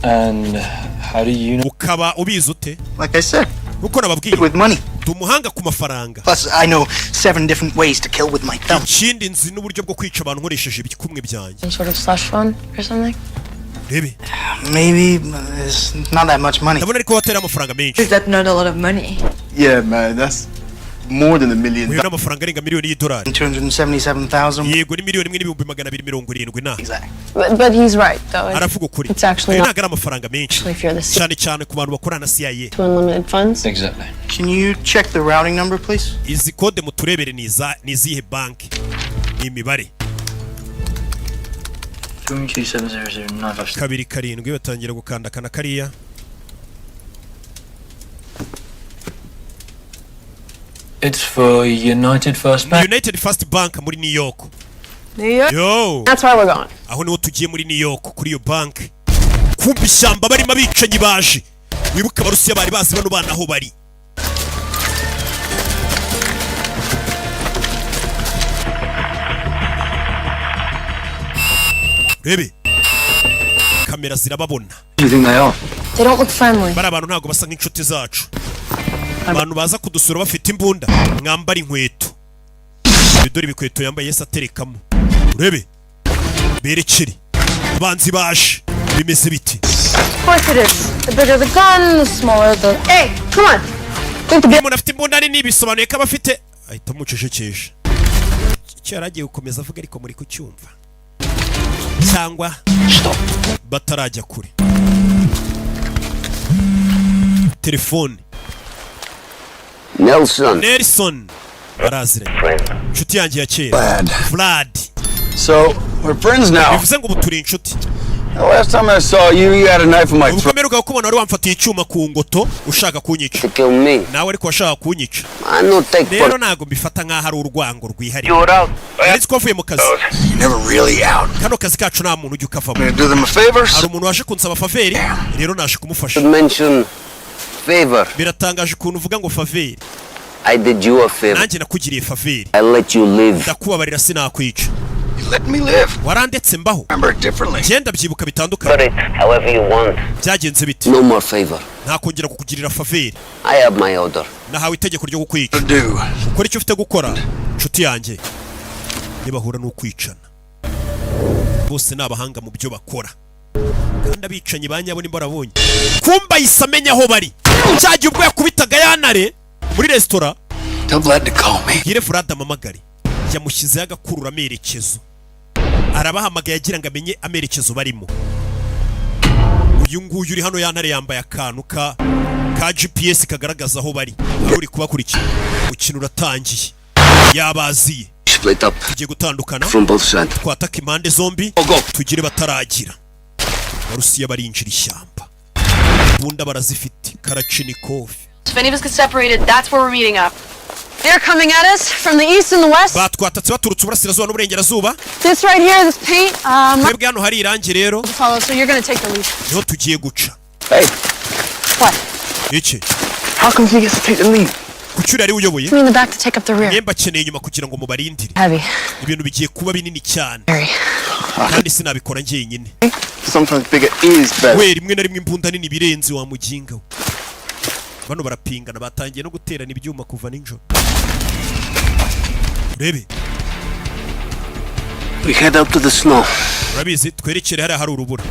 H: And how do you know?
A: Ukaba ubizi ute?
F: Like I said,
A: Nkuko nababwiye,
F: with money.
A: ndi umuhanga ku mafaranga.
F: Plus, I know seven different ways to kill with my thumb.
A: Ikindi, nzi n'uburyo bwo kwica abantu nkoresheje ibikumwe byanjye.
J: Some sort of slush fund or something?
A: Rebe.
F: Maybe it's not that much money.
A: Ndabona ariko watera amafaranga menshi.
B: Is that not a lot of money?
D: Yeah, man, that's more than $1 million.
A: Uyu ni amafaranga arenga miliyoni y'idolari.
F: 277,000.
A: Yego, ni 1,270,000 na.
F: Exact.
C: But he's right, though.
A: Aravuga ukuri.
C: It's actually
A: Ayo
C: not
A: ntabwo ari amafaranga menshi,
C: actually if you're the
A: cyane cyane ku bantu bakorana na CIA.
C: to unlimited funds.
H: Exactly.
F: Can you check the routing number, please?
A: Izi kode muturebere ni iza, ni izihe banki? Ni imibare.
H: 2700956.
A: 27 batangira gukandakana kariya.
H: It's for United First
A: Ni
H: Bank.
A: United First Bank muri New York.
C: New York?
A: Yo.
C: That's where we're going.
A: Aho niho tugiye, muri New York, kuri iyo banki. Kumva ishyamba barimo abicanyi baje. Wibuke Abarusiya bari bazi bano bana aho bari. Rebe, kamera zirababona.
H: Do you think they are?
J: They don't look friendly.
A: Bari abantu ntabwo basa nk'inshuti zacu. Abantu baza kudusura bafite imbunda, mwambara inkweto. Dore ibikweto yambaye Yesu aterekamo. Urebe, berekere abanzi baje, bimeze biti?
J: Of course it is. The bigger the gun, the smaller the.
C: Hey, come on. Think the
A: Iyo umuntu afite imbunda nini bisobanuye ko aba afite, ahita amucecekesha. Icyo yari agiye gukomeza avuga ariko muri kucyumva cyangwa batarajya kure. Telefone.
E: Nelson.
A: Nelson baraziranye, inshuti yanjye ya kera Vlad.
F: So, we're friends now.
A: Bivuze ngo ubu turi inshuti.
F: The last time I saw you, you had a knife in my
A: Ubwo
F: throat.
A: mperuka kukubona wari wamfatiye icyuma ku ngoto ushaka kunyica.
E: To kill me.
A: Nawe ariko washaka kunyica.
E: I no take
A: Rero
E: for
A: ntabwo mbifata nk'aho ari urwango rwihariye. Nari ko wavuye mu kazi.
F: You're never really out.
A: Kano kazi kacu nta muntu ujya ukavamo.
F: I'm gonna do them a favor.
A: Hari umuntu waje kunsaba favor, rero naje kumufasha.
E: should mention favor.
A: Biratangaje ukuntu uvuga ngo favor.
E: I did you a favor.
A: Nanjye nakugiriye favor.
E: I let you live.
A: Ndakubabarira, sinakwica.
F: You let me live.
A: Warandetse mbaho.
F: Remember it differently.
A: Ngenda byibuka bitandukanye.
E: Put it however you want.
A: Byagenze biti?
E: No more favor.
A: Ntakongera kukugirira favor.
E: I have my order.
A: Nahawe itegeko ryo kukwica.
F: Do.
A: Ukora icyo ufite gukora, inshuti yanjye. Nibahura n'ukwicana, bose ni abahanga mu byo bakora kandi abicanyi ba nyabo nimba barabonye. Kumba yise amenya aho bari cya gihe ubwo yakubitaga yanare muri resitora.
F: Tell Vlad to call me.
A: Bwire Vlad amamagare. Yamushyizeho agakurura amerekezo, arabahamagaye agira ngo amenye amerekezo barimo. Uyu nguyu uri hano yantare yambaye akantu ka GPS kagaragaza aho bari, hari uri kubakurikira. Umukino uratangiye, yabaziye.
E: Split up
A: Tugiye gutandukana
E: from both sides.
A: twataka impande zombi, tugire bataragira. Abarusiya barinjira ishyamba, imbunda barazifite, karachinikovi.
C: If any of us get separated, that's where we're meeting up. They're coming at us from the east and the west.
A: Batwatatse baturutse uburasirazuba n'uburengerazuba.
C: This right here, this paint,
A: Twebwe hano hari irangi rero
C: to follow, so you're gonna take the lead.
A: niho tugiye guca.
F: Hey,
C: What?
A: Iki?
D: How come he gets to take the lead?
A: Kuki uriya ari we uyoboye?
C: Me in the back to take up the rear.
A: Mwemba akeneye inyuma kugira ngo mubarindire.
C: Heavy.
A: Ibintu bigiye kuba binini cyane
C: Very.
A: kandi sinabikora njyenyine.
D: Sometimes bigger is better.
A: We, rimwe na rimwe imbunda nini birenze wa muginga we. Bano barapingana, batangiye no guterana ibyuma kuva nijoro. Urebe.
E: We head out to the snow.
A: Urabizi, twerekere hariya hari urubura.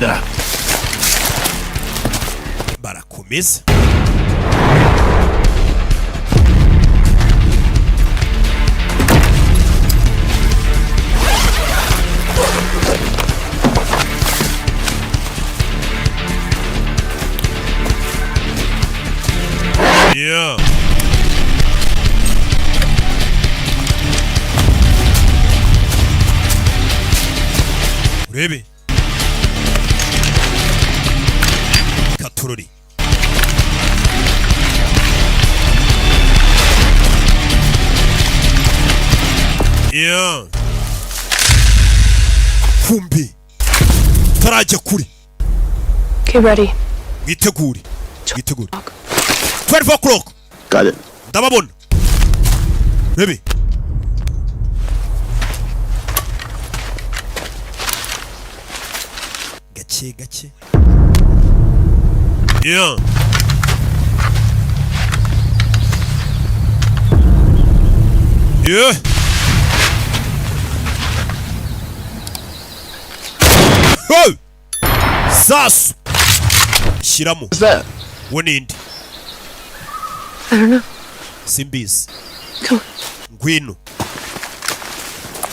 D: Da.
A: Barakomeza. Yeah. Urebe katurori. Yeah. Kumbi tarajya kure.
C: Okay, ready.
A: Mwitegure, mwitegure. 12 o'clock.
D: Got it.
A: Ndababona bebe. Gake gake, yeah. Yeah. Ho! Sasu shyiramo.
D: What's that?
A: Wo ninde?
C: I don't know.
A: Simbizi.
C: Come
A: Ngwino.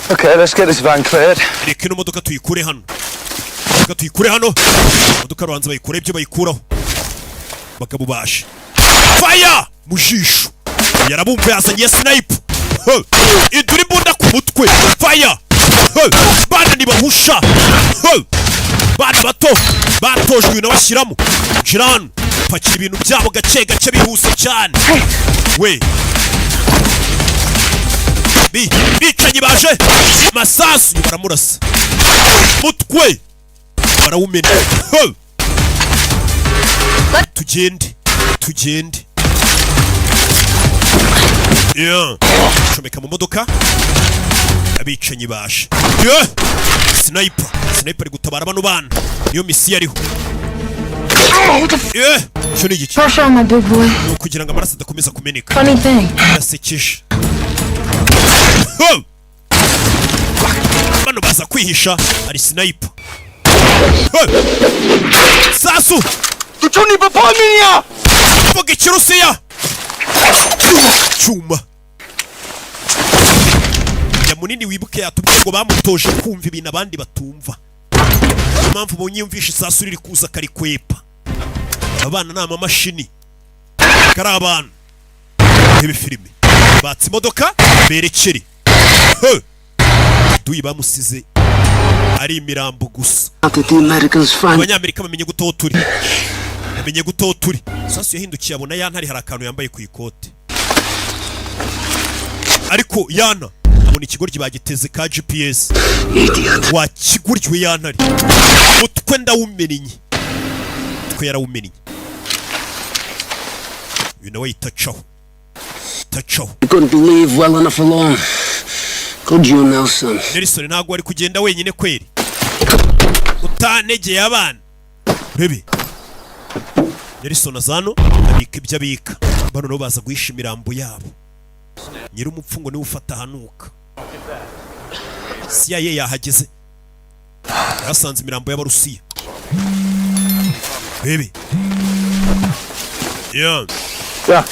L: Okay, let's get this van cleared.
A: Reka ino modoka tuyikure hano, reka tuyikure hano. Imodoka rubanza bayikure ibyo bayikuraho. Bagabo baje, fire mu jisho, yarabumva yazanye sniper. Ho! Idura imbunda ku mutwe, fire. Ho! Bana ntibahusha. Ho! Bana bato batojwe uyu nawe ashyiramo. Nshira hano, pakira ibintu byabo gake gake, bihuse cyane we. Bicanyi baje, masasu baramurasa, mutwe barawumena. Ho! Tugende, tugende, yeah. Comeka mu modoka, abicanyi baje, yeah. Sniper, sniper ari gutabara bano bana, niyo misiyo ariho, yeah. Icyo ni igiki?
J: Pressure on my big boy.
A: Ni ukugira ngo amaraso adakomeza kumeneka.
J: Funny thing.
A: Birasekeje. Ho! Bano baza kwihisha, hari sniper. Ho! Sasu vuga ikirusiya cyuma ya munini. Wibuke yatubwiye ngo bamutoje kumva ibintu abandi batumva. Niyo mpamvu ubonye yumvishe isasu riri kuza akarikwepa. Abana ni amamashini kari abana. Rebe filime, batse imodoka berekere. He! Duyi bamusize ari imirambo gusa.
E: How did the Americans find
A: Abanyamerika bamenye gute aho turi? Bamenye gute aho turi? Sasu yahindukiye abona ya ntare, hari akantu yambaye ku ikote, ariko yana abona ikigoryi bagiteze ka GPS.
E: Idiot.
A: Wa kigoryi we, ya ntare mutwe ndawumennye, mutwe yarawumennye. Uyu nawe yitacaho, tacaho.
E: You couldn't leave well enough alone. Could you, Nelson?
A: Nelson, ntabwo wari kugenda wenyine kweri utanegeye abana? Rebe Nelson azano abika ibyo abika. Bano nabo baza guhisha imirambo yabo. Nyir'umupfu ngo niwe ufata ahanuka. CIA yahageze, yasanze imirambo y'Abarusiya. Bebe, yeah.
L: Yeah.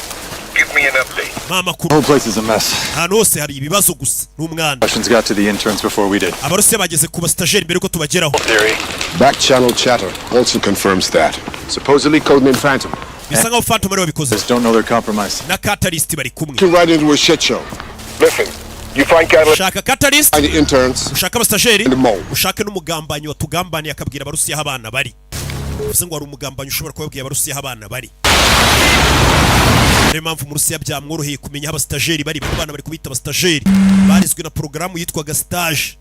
K: Give me an update.
A: Mama.
L: The whole place is a mess.
A: Ahantu hose hari ibibazo gusa n'umwana.
L: Russians got to the interns before we did.
A: Abarusiya bageze ku basitageri mbere yuko tubageraho.
K: Theory.
G: Back channel chatter also confirms that. Supposedly codenamed Phantom.
A: Bisa nkaho Phantom ariwe wabikoze.
L: Just don't know their compromise.
A: Na Catalyst bari kumwe.
G: Looking right into a shit show.
K: Listen, you find Catalyst.
A: Shaka Catalyst.
G: Find the interns.
A: Ushake abasitageri.
G: And the mole.
A: Ushake n'umugambanyi watugambaniye akabwira Abarusiya aho abana bari. Bivuze ngo hari umugambanyi ushobora kubabwira Abarusiya aho abana bari. Niyo mpamvu mu Rusiya byamworoheye kumenya aho abasitageri bari. Bano bana bari kubita abasitageri, barizwe na porogaramu yitwaga stage.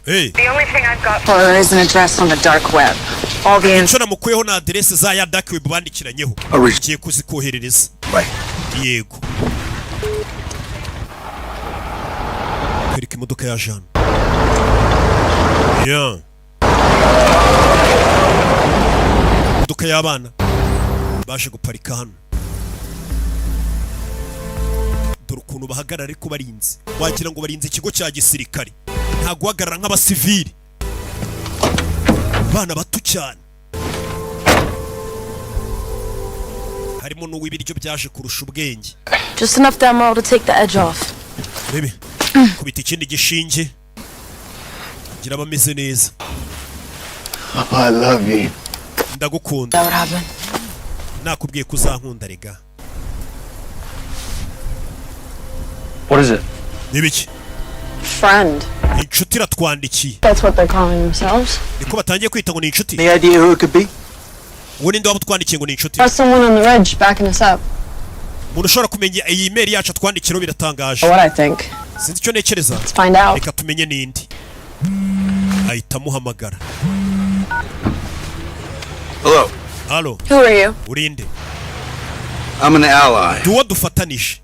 A: Hey.
J: The only thing I've got for her is an address on the dark web. All the
A: Icyo namukuyeho ni aderese za ya dark web bandikiranyeho, ngiye kuzikoherereza. Yego, kwereka imodoka ya Jeanne, yeah. Imodoka y'abana baje guparika hano. Dore ukuntu bahagarara ariko barinze, wagira ngo barinze ikigo cya gisirikare. Nta guhagarara nk'abasivili, abana bato cyane, harimo n'uw'ibiryo byaje kurusha ubwenge.
J: Just enough demo to take the edge off.
A: Rebe, kubita ikindi gishinge kugira abameze neza.
D: I love you.
A: Ndagukunda.
J: That would happen.
A: Nakubwiye ko uzankunda rega.
H: What is it?
A: Nibiki?
C: Friend.
A: Inshuti iratwandikiye.
C: That's what they're calling themselves.
A: Niko batangiye kwita ngo ni inshuti.
H: Any idea who it could be?
A: Uwo ninde waba utwandikiye ngo ni inshuti?
C: That's someone on the ridge backing us up.
A: Umuntu ushobora kumenya iyi email yacu atwandikiraho, biratangaje.
C: What I think.
A: Sinzi icyo ntekereza.
C: Let's find out.
A: Reka tumenye n'indi. Ahita amuhamagara.
F: Hello.
A: Halo.
C: Who are you?
A: Urinde?
F: I'm an ally.
A: Ndi uwo dufatanije.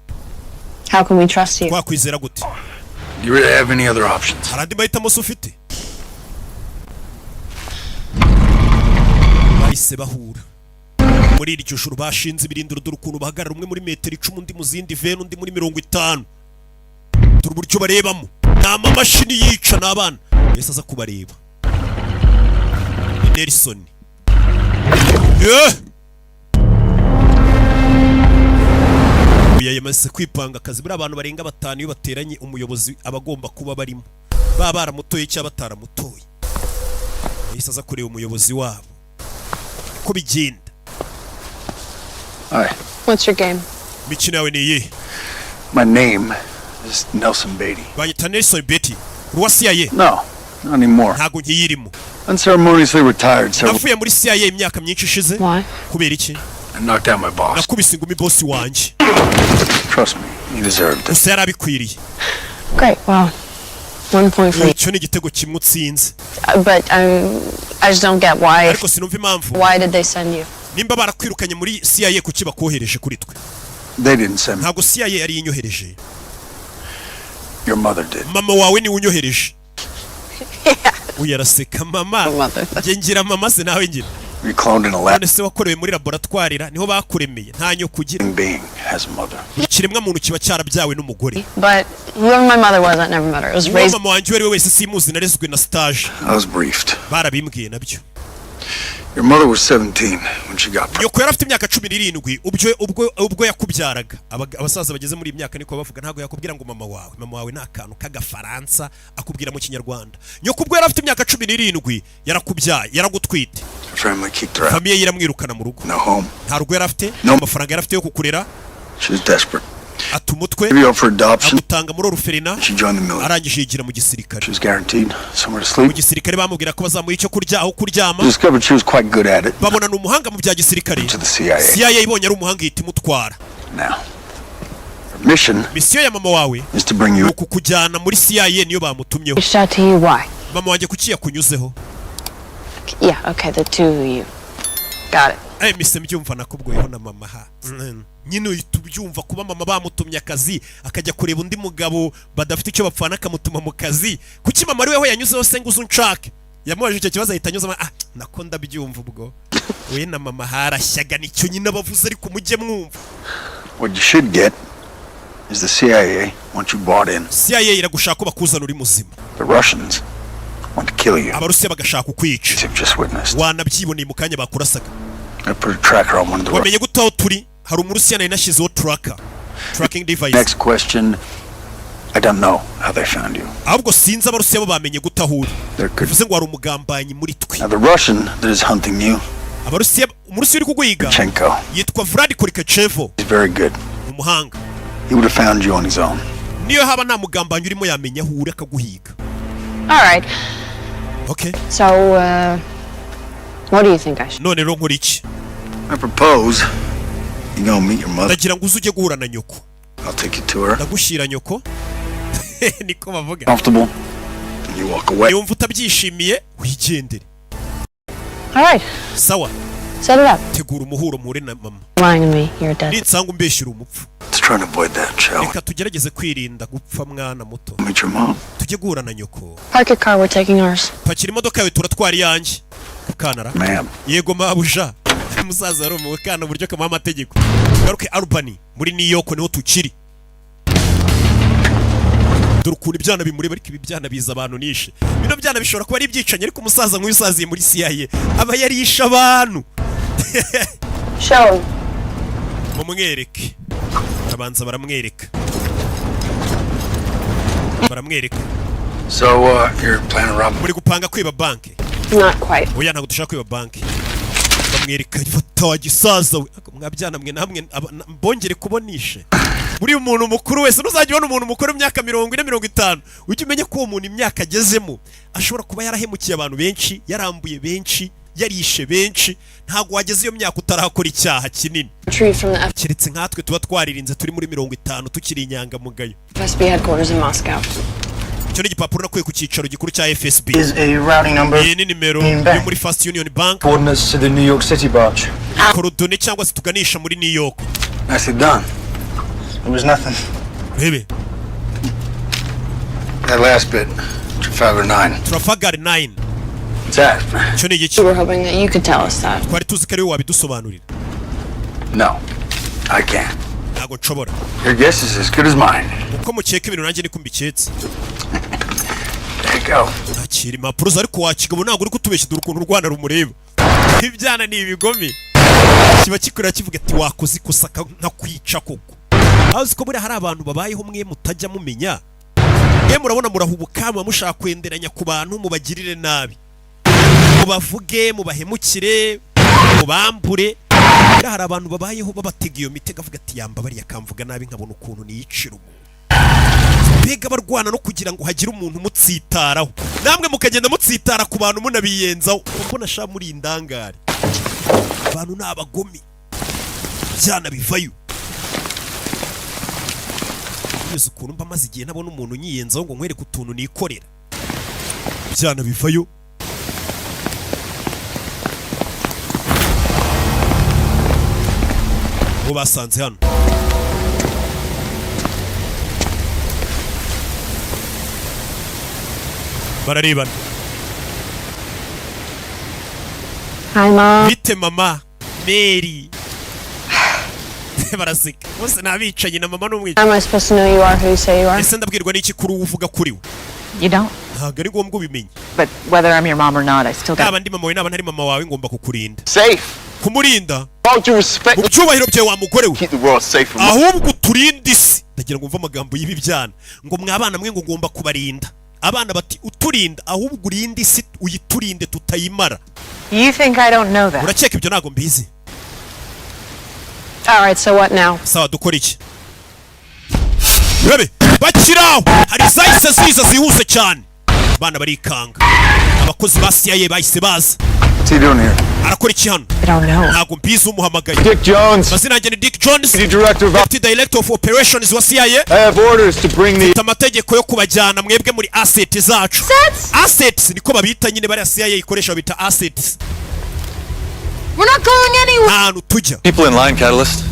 C: How can we trust you?
A: Twakwizera gute?
F: Do you really have any other options?
A: Hari andi mahitamo se ufite? Bahise bahura muri iryo joro, bashinze ibirindiro. Dore ukuntu bahagarara, umwe muri metero 10, undi mu zindi 20, undi muri 50. Dore uburyo barebamo, nta mamashini yica n'abana. Yahise aza kubareba, ni Nelson. Eh! Uyu yamaze kwipanga akazi. Buriya abantu barenga batanu iyo bateranye, umuyobozi aba agomba kuba barimo, baba baramutoye cyangwa bataramutoye. Yahise aza kureba umuyobozi wabo uko bigenda.
F: All right.
C: What's your game?
A: Imikino yawe ni iyihe?
F: My name is Nelson Beatty.
A: Banyita Nelson Beatty, uruwa CIA.
F: No, not anymore.
A: Ntabwo nkiyirimo.
F: Unceremoniously retired several.
A: Navuye muri CIA imyaka myinshi ishize.
C: Why?
A: Kubera iki?
F: I knocked out my boss.
A: Nakubise ingumi bosi wanjye.
F: Trust me, he deserved it.
A: Gusa yari abikwiriye.
C: Great. Well, 1 point for you.
A: Icyo ni igitego kimwe utsinze.
C: But I just don't get why.
A: Ariko sinumva impamvu.
C: Why did they send you?
A: Nimba barakwirukanye muri CIA, kuki bakohereje kuri twe?
F: They didn't send me.
A: Ntabwo CIA yari inyohereje.
F: Your mother did.
A: Mama wawe niwe unyohereje. Uyu araseka. Mama njye ngira mama se nawe ngira?
F: You cloned in a lab.
A: None se wakorewe muri laboratwari ra, niho bakuremeye? Nta nyoko ugira.
F: Being has a mother.
A: Buri kiremwa muntu kiba cyarabyawe n'umugore.
C: But whoever my mother was, that never mattered. It was
A: Uwo
C: raised.
A: mama wanjye uwo ari we wese simuzi, narezwe na stage.
F: I was briefed.
A: Barabimbwiye nabyo.
F: Your mother was 17 when she got pregnant.
A: Nyoko yari afite imyaka 17 ubwo yakubyaraga. Abasaza bageze muri iyi myaka niko bavuga. Ntabwo yakubwira ngo mama wawe. Mama wawe ni akantu k'agafaransa, akubwira mu Kinyarwanda. Nyoko ubwo yari afite imyaka 17 yarakubyaye, yaragutwite.
F: Her family kicked her out.
A: Famille ye iramwirukana mu rugo.
F: No home.
A: Nta rugo yari afite, nta mafaranga yari afite yo kukurera.
F: She was desperate.
A: Ata umutwe.
F: Gave you up for adoption.
A: Agutanga muri orphelinat.
F: She joined the military.
A: Arangije yigira mu gisirikare.
F: She was guaranteed somewhere to
A: Mu
F: sleep.
A: gisirikare bamubwira ko bazamuha icyo kurya, aho kuryama.
F: Discovered she was quite good at it.
A: Babona ni umuhanga mu bya gisirikare.
F: To the CIA.
A: CIA ibonye ari umuhanga ihita imutwara.
F: Now, her mission
A: Misiyo ya mama wawe
F: is to bring you
A: ni ukukujyana muri CIA, niyo bamutumyeho.
C: Reached out to you. Why?
A: Mama wanjye kuki yakunyuzeho?
C: Yeah. Okay. The two of you. Got it.
A: Eh, mise mbyumva nakubwoyeho na mama ha. Nyine uhita ubyumva, kuba mama bamutumye akazi, akajya kureba undi mugabo badafite icyo bapfana akamutuma mu kazi. Kuki mama ari weho yanyuzeho se ngo uze unshake? Yamubajije icyo kibazo ahita anyuzamo. Ah, nako ndabyumva, ubwo we na mama harashyaga, nicyo nyine abavuze, ariko mujye mwumva.
F: What you should get is the CIA wants you brought in.
A: CIA iragushaka ko bakuzana uri muzima.
F: The Russians want to kill you.
A: Abarusiya bagashaka kukwica.
F: You've just witnessed.
A: Wanabyiboneye mu kanya bakurasaga.
F: I put a tracker on one of the
A: Wamenye gute aho turi? Hari Umurusiya nari nashyizeho tracker, tracking device.
F: Next question. I don't know how they found you.
A: Ahubwo sinzi Abarusiya bo bamenye gute aho uri.
F: There could
A: Bivuze ngo hari umugambanyi muri twe.
F: Now the Russian that is hunting you,
A: Abarusiya, Umurusiya uri kuguhiga
F: Chenko,
A: yitwa Vlad Korikachevo.
F: he's very good.
A: Ni umuhanga.
F: He would have found you on his own.
A: Niyo haba nta mugambanyi urimo, yamenya aho uri akaguhiga.
C: All right.
A: Okay.
C: So, what do you think I should?
A: None rero nkora iki?
F: I propose you go meet your mother.
A: Ndagira ngo uze ujye guhura na nyoko.
F: I'll take you to her.
A: Ndagushyira nyoko, niko bavuga.
F: Comfortable. And you walk away.
A: Niwumva utabyishimiye wigendere.
C: All right.
A: Sawa.
C: Set it up.
A: Tegura umuhuro muhure na mama.
C: Lying to me. You're dead.
A: Ninsanga umbeshyura umupfu.
F: Let's try and avoid that, shall we?
A: Reka tugerageze kwirinda gupfa, mwana muto.
F: Meet your mom.
A: Tujye guhura na nyoko.
C: Park your car. We're taking ours.
A: Pakira imodoka yawe, turatwara iyanjye kukanara.
F: Ma'am.
A: Yego mabuja. Umusaza ari umukana uburyo kamuha amategeko. Garuke Albany muri New York niho tukiri. Dore ukuntu ibyana bimureba, ariko ibi byana biza abantu nishe. Bino byana bishobora kuba ari ibyicanyi, ariko umusaza nk'uyu usaziye muri CIA aba yarishe abantu.
C: Show him.
A: Mumwereke. Barabanza baramwereka, baramwereka.
F: So, you're planning to rob
A: Muri gupanga kwiba banki?
C: Not quite.
A: Oya, ntabwo dushaka kwiba banki. Bamwereka ifata wa gisaza we. Ariko mwabyana mwe namwe mbongere kubonishe buriya umuntu mukuru wese, ntuzajya ubona umuntu mukuru w'imyaka 40, 50, ujye umenya ko uwo muntu imyaka agezemo ashobora kuba yarahemukiye abantu benshi, yarambuye benshi. Yarishe benshi. Ntabwo wageze iyo myaka utarakora icyaha kinini.
C: Retrieved from the
A: Keretse nkatwe tuba twaririnze, turi muri 50 tukiri inyangamugayo.
C: FSB headquarters in Moscow.
A: Icyo ni igipapuro nakuye ku cyicaro gikuru cya FSB.
M: Is a routing number.
A: Iyi ni nimero yo muri First Union Bank.
H: Coordinates to the New York City branch.
A: Coordonnées cyangwa se tuganisha muri New York.
F: Nicely done.
M: It was nothing.
A: Rebe.
F: That last bit, Trafalgar 9.
A: Trafalgar 9.
F: What's that?
A: Icyo ni igiki?
C: We were hoping that you could tell us that.
A: Twari tuzi ko ari wowe wabidusobanurira.
F: No, I can't.
A: Ntabwo nshobora.
F: Your guess is as good as mine.
A: Uko mukeka ibintu nanjye niko mbiketse.
F: There you go.
A: Akira impapuro ze, ariko wakigabo ntabwo uri kutubeshya. Dore ukuntu u Rwanda rumureba. Ibyana ni ibigome, kiba kikurira kivuga ati wakoze ikosa nkakwica koko. Aho uzi ko buriya hari abantu babayeho mwe mutajya mumenya? Mwe murabona murahubuka, muba mushaka kwenderanya ku bantu, mubagirire nabi, mubavuge, mubahemukire, mubambure. Buriya hari abantu babayeho babatega iyo mitego, avuga ati yambabariye akamvuga nabi nkabona ukuntu niyicira umuntu. Mbega barwana no kugira ngo hagire umuntu umutsitaraho, namwe mukagenda mutsitara ku bantu munabiyenzaho. Mbona sha muri indangare, abantu ni abagome. Byana bivayo binyuze ukuntu mba maze igihe ntabona umuntu unyiyenzaho ngo nkwereke utuntu nikorera. Byana bivayo. Uwo basanze hano bararebana.
C: Hi, Mom.
A: Bite mama Mary. Baraseka bose ni abicanyi na mama n'umwicanyi.
C: How am I supposed to know you are who you say you are?
A: Ese ndabwirwa n'iki kuri uwo uvuga kuri we?
B: You don't?
A: Ntabwo ari ngombwa ubimenye.
B: But whether I'm your mom or not, I still got
A: Naba ndi mama wawe, naba ntari mama wawe, ngomba kukurinda.
D: Safe.
A: Kumurinda.
D: All due respect.
A: Mu cyubahiro byawe wa mugore we.
D: Keep the world safe from
A: Ahubwo uturinde isi. Ndagira ngo mve amagambo y'ibi byana ngo mwabana mwe ngo ngomba kubarinda. Abana bati uturinda, ahubwo urinde isi, uyiturinde tutayimara.
B: You think I don't know that?
A: Urakeka ibyo ntabwo mbizi?
C: All right, so what now?
A: Sawa, dukora iki? Urabe bakiraho hari zahise ziza zihuse cyane, abana barikanga. Abakozi ba CIA bahise baza.
F: What's he doing here?
A: Arakora iki hano?
B: I don't know.
A: Ntabwo mbizi umuhamagaye.
L: Dick Jones.
A: Amazina yanjye ni Dick Jones.
L: Deputy Director of
A: Deputy Director of Operations wa CIA.
L: I have orders to bring the
A: Mfite amategeko yo kubajyana mwebwe muri asset zacu. Assets niko babita nyine, bariya CIA ikoresha babita assets.
J: We're not going anywhere.
A: Nta hantu tujya.
L: people in line, Catalyst.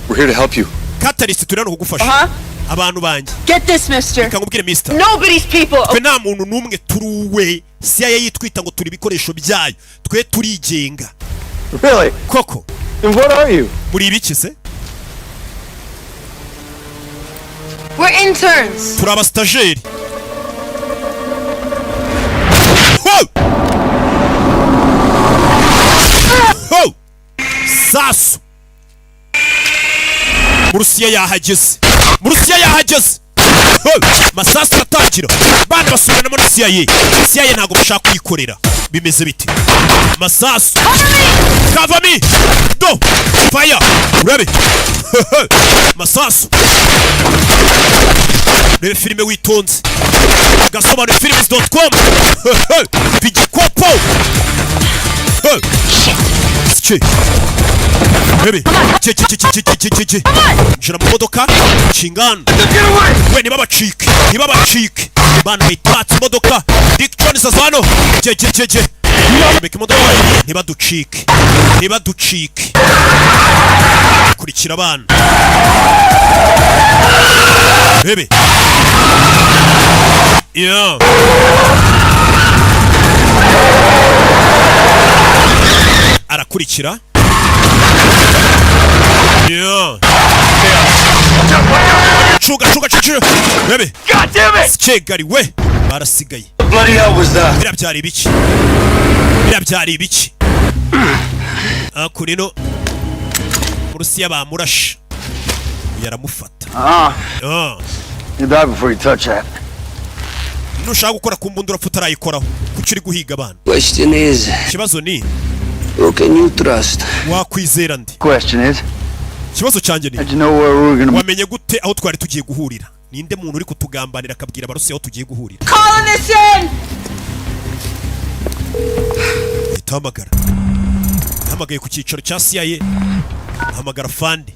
L: We're here to help you.
A: Catalyst, turi hano kugufasha. Abantu banjye.
C: Get this, mister.
A: Reka nkubwire, mister.
C: Nobody's people.
A: Twe nta muntu n'umwe turi uwe. CIA yitwita ngo turi ibikoresho byayo, twe turigenga.
L: Really?
A: Koko?
L: And what are you?
A: Muri ibiki se?
C: We're interns.
A: Turi abasitajeri. Ho! Ho! Sasu Murusiya yahageze, Murusiya yahageze. Ho! Masasu aratangira, bana basubiranamo na CIA. CIA ntabwo bashaka kuyikorera. Bimeze bite? Masasu, cover me, do fire. Urabe masasu. Rebe filime witonze, gasobanura films.com vigikopo. Che. Rebe che che che che che che che che. Injira mu modoka kingana we, ntibabacike, ntibabacike. Bana bahita imodoka. Dick Jones aza hano. Je je je je. Reka imodoka, ntibaducike, ntibaducike. Kurikira abana. Rebe. Yeah. Arakurikira. Yeah. Cuga cuga cuga. Rebe.
D: God damn it!
A: Kigali we. Barasigaye.
H: Bloody hell was that?
A: Biriya byari ibiki? Biriya byari ibiki? Hakurino Murusiya bamurashe. Uyu aramufata.
F: Ah,
A: Ah.
F: you die before you touch that.
A: Nushaka gukora ku mbunda urapfa utarayikoraho. Kuki uri guhiga abana?
E: Question is,
A: Ikibazo ni
E: who can you trust?
A: Wakwizera ndi?
F: Question is,
A: Ikibazo cyanjye ni
F: how'd you know where we were gonna
A: wamenye gute aho twari tugiye guhurira? Ninde muntu uri kutugambanira akabwira Abarusiya aho tugiye guhurira?
J: Calling this in.
A: Ahita Tahamagara, yahamagaye ku cyicaro cya CIA, ahamagara fandi.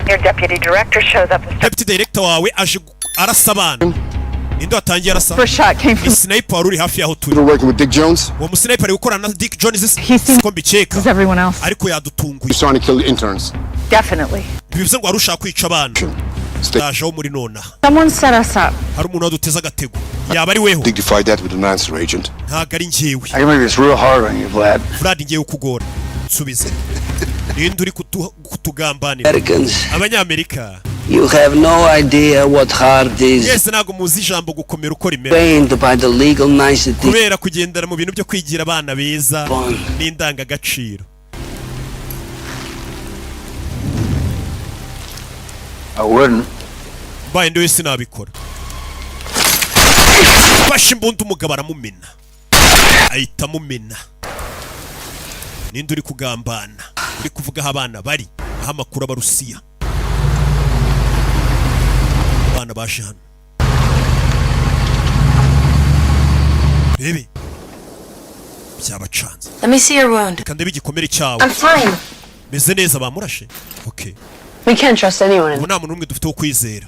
N: Your deputy director shows up and
A: Deputy director wawe aje arasa abana. Ninde watangiye arasa?
B: First shot came from
A: Ni sniper wari uri hafi y'aho turi.
G: You were working with Dick Jones?
A: Uwo musniper ari gukorana na Dick Jones, siko mbikeka?
B: Everyone else.
A: Ariko yadutunguye.
G: He's trying to kill the interns.
B: Definitely.
A: Bivuze ngo wari ushaka kwica abana. Ndaje aho muri nonaha.
B: Someone set us up.
A: Hari umuntu waduteze agatego, yaba ari weho.
G: Dignify that with an answer, agent.
A: Ntabwo ari njyewe.
F: I can make this real hard on you, Vlad.
A: Vlad, ngiye kukugora, nsubize. Ninde uri kutugambanira?
E: Americans.
A: Abanyamerika.
E: You have no idea what hard is.
A: Mwese ntabwo muzi ijambo gukomera uko rimera.
E: Trained by the legal nicety.
A: Kubera kugendera mu bintu byo kwigira abana beza n'indangagaciro.
F: I wouldn't.
A: Mbaye ndi wese nabikora. Fashe imbunda, umugabo aramumena, ahita amumena. Ninde uri kugambana, uri kuvuga aho abana bari, aho amakuru abarusiya abana baje hano? Rebe, byabacanze.
C: Let me see your wound.
A: Reka ndebe igikomere cyawe.
C: I'm fine.
A: Meze neza. Bamurashe, okay.
C: We can't trust anyone.
A: Ubu nta muntu n'umwe dufite wo kwizera.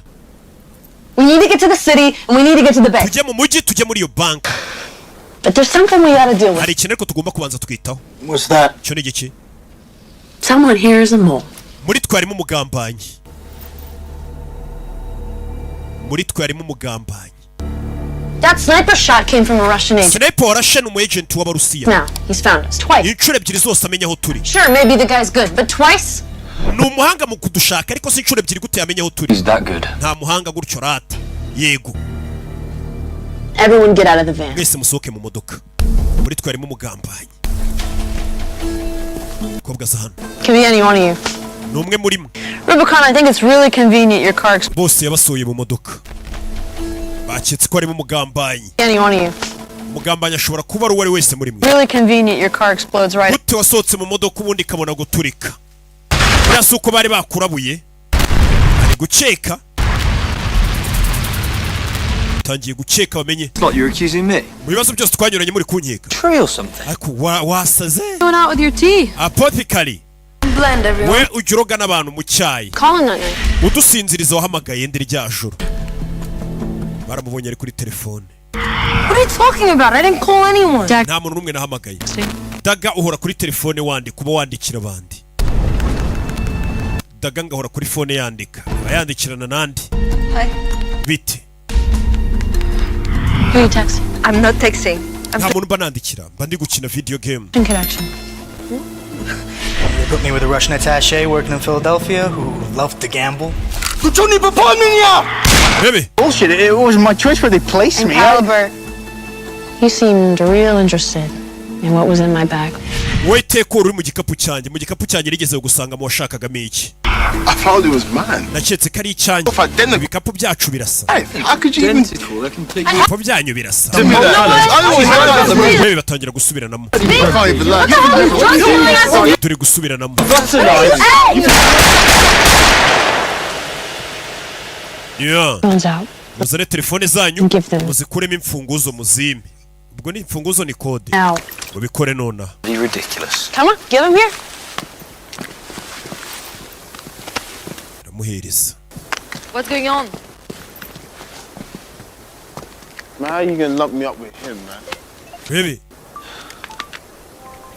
C: We need to get to the city and we need to get to the bank.
A: Tujye mu mujyi, tujye muri iyo banki.
C: But there's something we gotta deal with.
A: Hari ikintu ariko tugomba kubanza twitaho.
M: What's that?
A: Icyo ni igiki?
C: Someone here is a mole.
A: Muri twe harimo umugambanyi, muri twe harimo umugambanyi.
C: That sniper shot came from a Russian agent.
A: Sniper warashe ni umu agent w'Abarusiya.
C: Now, he's found us twice.
A: Inshuro ebyiri zose amenya aho turi.
C: Sure, maybe the guy's good, but twice?
A: Ni umuhanga mu kudushaka, ariko si inshuro ebyiri gute yamenya aho turi?
H: He's that good.
A: Nta muhanga gutyo rata, yego.
C: Everyone get out of the van.
A: Mwese musohoke mu modoka. Muri twe harimo umugambanyi. Mukobwa aza hano.
C: Can be any one of you.
A: Ni umwe muri mwe.
C: Rubicon, I think it's really convenient your car
A: Bose yabasohoye mu modoka, baketse ko harimo umugambanyi.
C: Any one of you.
A: Umugambanyi ashobora kuba ari uwo ari wese muri mwe.
C: Really convenient your car explodes right.
A: Gute wasohotse mu modoka ubundi ikabona guturika? Buriya si uko bari bakurabuye? Ari gukeka, tangiye gukeka bamenye.
H: It's not you're accusing me.
A: Mu bibazo byose twanyuranye muri kunkeka.
H: Tree or something.
A: Ariko wasaze.
C: Going out with your tea.
A: Apothecary.
C: Blend everyone.
A: We ujya uroga n'abantu mu cyayi.
C: Calling that night.
A: Udusinziriza, wahamagaye ndi rya joro? Baramubonye ari kuri telefone.
C: What are you talking about? I didn't call anyone.
A: Nta muntu n'umwe nahamagaye. Daga, uhora kuri telefone wandika, uba wandikira abandi. Daga ngahora kuri phone yandika, aba yandikirana n'andi.
C: Hi.
A: Bite?
C: Who are you texting?
J: I'm not texting. I'm
A: Nta muntu mba nandikira, mba ndi gukina video game.
C: Connection.
M: They put me with a Russian attaché working in Philadelphia who loved to gamble.
A: Bebe.
M: Bullshit, it was my choice where they placed
C: And
M: me.
C: Caliber. You seemed real interested in what was in my bag.
A: Wowe teko uri mu gikapu cyanjye, mu gikapu cyanjye nigeze gusanga mu washakagamo iki?
G: I thought it was mine.
A: Naketse ko ari icyanjye. Ibikapu byacu birasa.
G: How could you even?
H: Identical. I can take you.
A: Ibikapu byanyu birasa. Bebe batangira gusubiranamo.
G: I can't even lie.
A: Turi gusubiranamo.
L: That's a lie.
A: Yeah.
C: Phones out.
A: Muzane telefone zanyu,
C: Give them.
A: muzikuremo imfunguzo, muzime. Ubwo ni imfunguzo, ni kode.
C: Now.
A: Mubikore nonaha.
H: Be ridiculous.
C: Come on, give them here.
A: Ndamuhereza.
C: What's going on?
G: Man, how you gonna lock me up with him, man?
A: Bebe,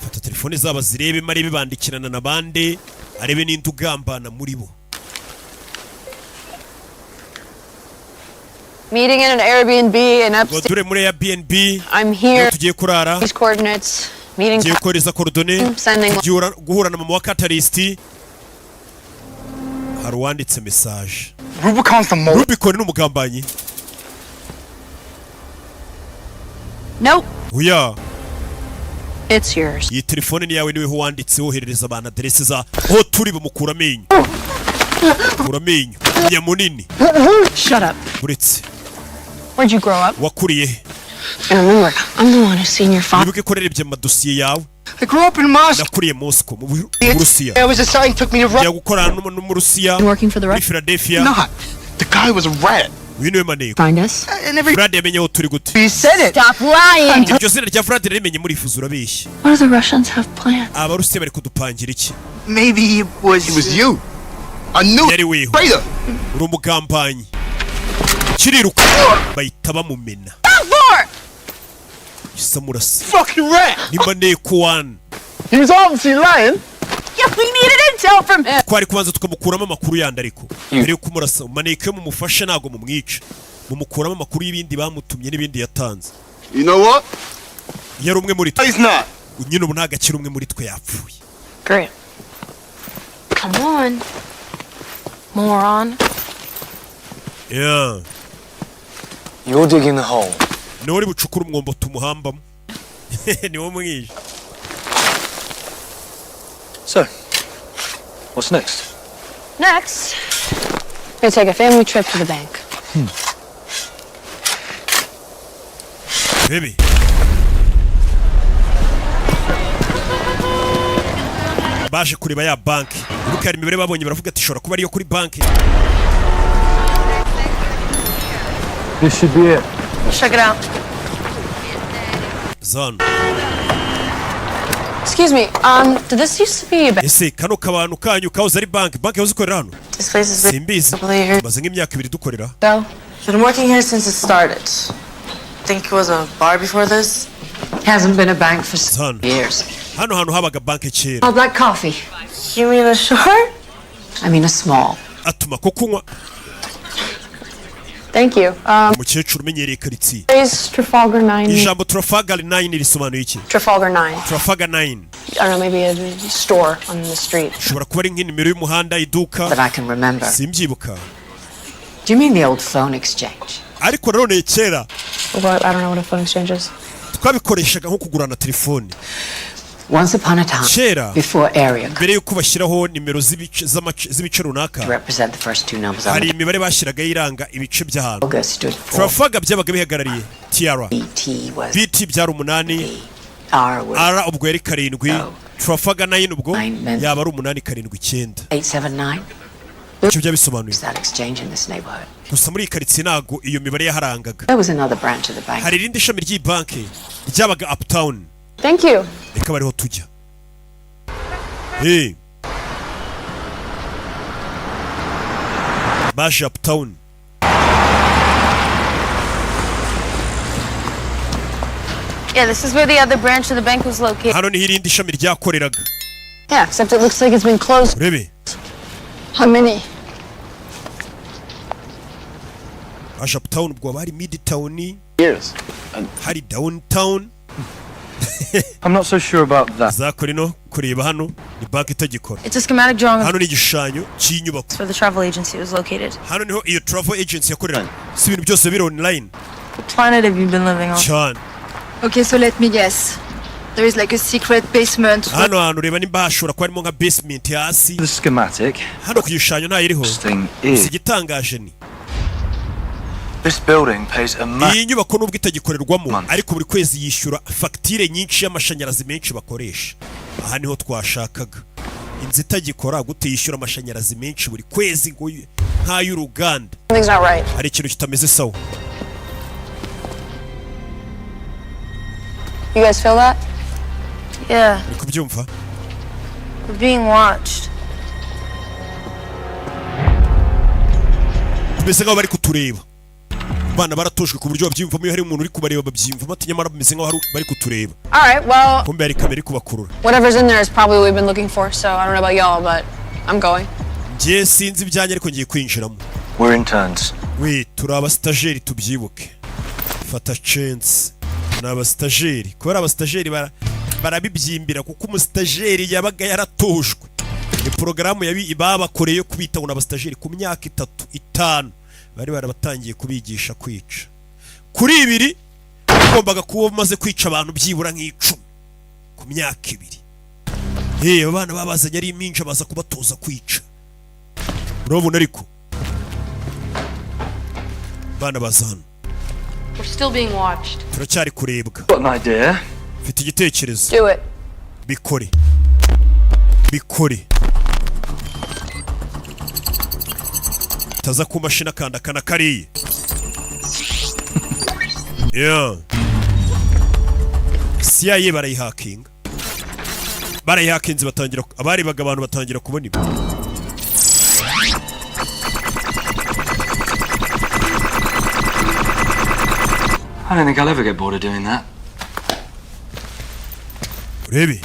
A: fata telefone zabo zirebe, arebe bandikirana na bande, arebe n'indi ugambana muri bo.
C: Meeting in an Airbnb in
A: Ngo
C: upstate.
A: dure muri Airbnb
C: I'm
A: niho
C: here.
A: tugiye kurara.
C: These coordinates. Meeting.
A: Tugiye kohereza coordonnées.
C: Sending.
A: Tugiye guhura na mama wa Catalyst. Hari uwanditse message.
M: Rubicon's the mole.
A: Rubicon ni umugambanyi.
C: Nope.
A: Oya.
C: It's yours.
A: Iyi telefone ni yawe, niwe wanditse woherereza abantu aderese za aho turi. Bamukura amenyo, kura amenyo nyamunini.
C: Shut up.
A: Uretse.
C: Where'd you grow up?
A: Wakuriye he?
C: And remember, I'm the one who's seen your father.
A: Wibuke ko narebye amadosiye yawe.
M: I grew up in Moscow.
A: Nakuriye Moscow mu Burusiya.
M: I was assigned, took me to
A: Njya gukorana n'Umurusiya
C: Working for the
A: muri
C: Russians.
A: Philadelphia.
M: Not.
G: The guy was a rat.
A: Uyu niwe maneko.
C: Find us?
A: Vlad yamenye aho turi gute?
M: You said it.
C: Stop lying!
A: Iryo zina rya Vlad narimenye murifuza, urabeshya.
B: What do the Russians have planned?
A: Abarusiya bari kudupangira iki?
M: Maybe it was.
G: It was you. I knew
A: Yari weho.
G: Traitor.
A: Uri umugambanyi. Kiriruka, bahita bamumena. Isa murasa.
D: Fucking rat!
A: Ni maneko wani.
D: He was obviously lying.
C: Yeah, we needed intel from him!
A: Twari kubanza tukamukuramo amakuru yandi, ariko mbere yo kumurasa, maneko iyo mumufashe ntabwo mumwica, mumukuramo amakuru y'ibindi bamutumye n'ibindi yatanze.
G: You know what?
A: Yari umwe muri twe.
D: He's not.
A: Nyine ubu ntabwo akiri umwe muri twe, yapfuye.
C: Great. Come on. Moron.
A: Yeah.
K: You're digging the hole.
A: Niwe uri bucukure umwombo tumuhambamo, niwo mwishe.
H: So, what's next?
C: Next, we're gonna take a family trip to the bank.
A: Bebe baje kureba ya banki. Ibuka hari imibare babonye, baravuga ati ishobora kuba ariyo kuri banki.
K: This should be it.
C: Check it out.
A: Zano.
C: Excuse me, did this used to be a bank?
A: Ese kano kabantu kanyu kahoze ari banki? Banki yahoze ikorera hano?
J: This place has been
A: Simbizi.
J: a couple of years.
A: Maze nk'imyaka 2 dukorera.
C: Though?
J: Been working here since it started. Think it was a bar before this.
N: Hasn't been a bank for
A: Hano
N: years.
A: Hano hantu habaga banki kera.
N: Oh, black coffee.
J: You mean a short?
N: I mean a small.
A: Atuma ko kunywa.
C: Thank you.
A: Umukecuru umenyereye karitsiye.
C: Is Trafalgar 9.
A: Ijambo Trafalgar 9 risobanuye iki?
C: Trafalgar 9.
A: Trafalgar 9.
C: I don't know, maybe a store on the street.
A: Ushobora kuba ari nk'inimero y'umuhanda, iduka.
N: That I can remember.
A: Simbyibuka.
N: Do you mean the old phone exchange?
A: Ariko nanone kera
C: What? I don't know what a phone exchange is.
A: twabikoreshaga nko kugurana telefoni.
N: Once upon a time,
A: Kera,
N: before area
A: mbere y'uko bashyiraho nimero z'ibice z'ibice runaka,
N: to represent the first two numbers on
A: hari
N: the
A: imibare bashyiragaho iranga ibice by'ahantu.
N: logo stood for
A: Trafalgar byabaga bihagarariye TR.
N: BT was
A: BT byari 8.
N: R was
A: R ubwo yari 7. Trafalgar 9 ubwo yaba ari 879.
N: 879.
A: Icyo byaba bisobanuye.
N: That exchange in this neighborhood.
A: Gusa muri iyi karitsiye ntabwo iyo mibare yaharangaga.
N: There was another branch of the bank.
A: Hari irindi shami ry'iyi banki ryabaga uptown.
C: Thank you.
A: Reka bariho tujya. Hey. Baje uptown.
J: Yeah, this is where the other branch of the bank was located.
A: Hano niho irindi shami ryakoreraga.
C: Yeah, except it looks like it's been closed.
A: Urebe.
C: How many?
A: Baje uptown, ubwo haba hari midtown,
D: Years.
A: hari downtown.
H: I'm not so sure about that.
A: Zakora ino kureba hano ni banki itagikora.
J: It's a schematic drawing of
A: Hano ni igishushanyo cy'inyubako.
J: where the travel agency was located.
A: Hano niho iyo travel agency yakoreraga. Si ibintu byose biri online.
J: What planet have you been living on?
A: Cyane.
B: Okay, so let me guess. There is like a secret basement.
A: Hano hantu reba nimba hashobora kuba harimo nka basement hasi.
H: The schematic.
A: Hano ku gishushanyo ntayiriho.
H: Thing
A: Gusa
H: is,
A: igitangaje ni
H: this building pays a
A: iyi nyubako nubwo itagikorerwamo, ariko buri kwezi yishyura fagitire nyinshi y'amashanyarazi menshi bakoresha. Aha niho twashakaga inzu itagikora gute yishyura amashanyarazi menshi buri kwezi ngo nk'ay'uruganda.
C: Something's not right.
A: Hari ikintu kitameze sawa.
C: You guys feel that?
J: Yeah,
A: Uri kubyumva?
J: we're being watched.
A: Tumeze nk'aho bari kutureba. Abana baratojwe ku buryo babyiyumvamo, iyo hari umuntu uri kubareba babyiyumvamo, ati nyamara bameze nk'aho bari kutureba.
C: All right, well,
A: Kumbe hari kamera iri kubakurura.
C: whatever's in there is probably what we've been looking for, so I don't know about y'all, but I'm going.
A: Njye sinzi ibyanjye, ariko ngiye kwinjiramo.
H: We're interns.
A: We, turi abasitajeri, tubyibuke. Fata chance, ni abasitajeri. Kubera abasitajeri barabibyimbira, kuko umusitageri yabaga yaratojwe, ni porogaramu babakoreye yo kubita ngo ni abasitajeri. Ku myaka 3, 5 bari barabatangiye kubigisha kwica. Kuri 2 ugombaga kuba umaze kwica abantu byibura nk'10 ku myaka 2. Hey, aba bana babazanye ari impinja, baza kubatoza kwica. Urabona ariko bana baza hano.
C: We're still being watched.
A: Turacyari kurebwa.
H: Got an idea.
A: Mfite igitekerezo.
C: Do it.
A: Bikore, bikore. Taza ku mashini, akanda akana kariya. Yeah. CIA barayihakinga, barayihakinze, batangira abarebaga abantu batangira kubona ibi.
H: I don't think I'll ever get bored of doing that.
A: Urebe.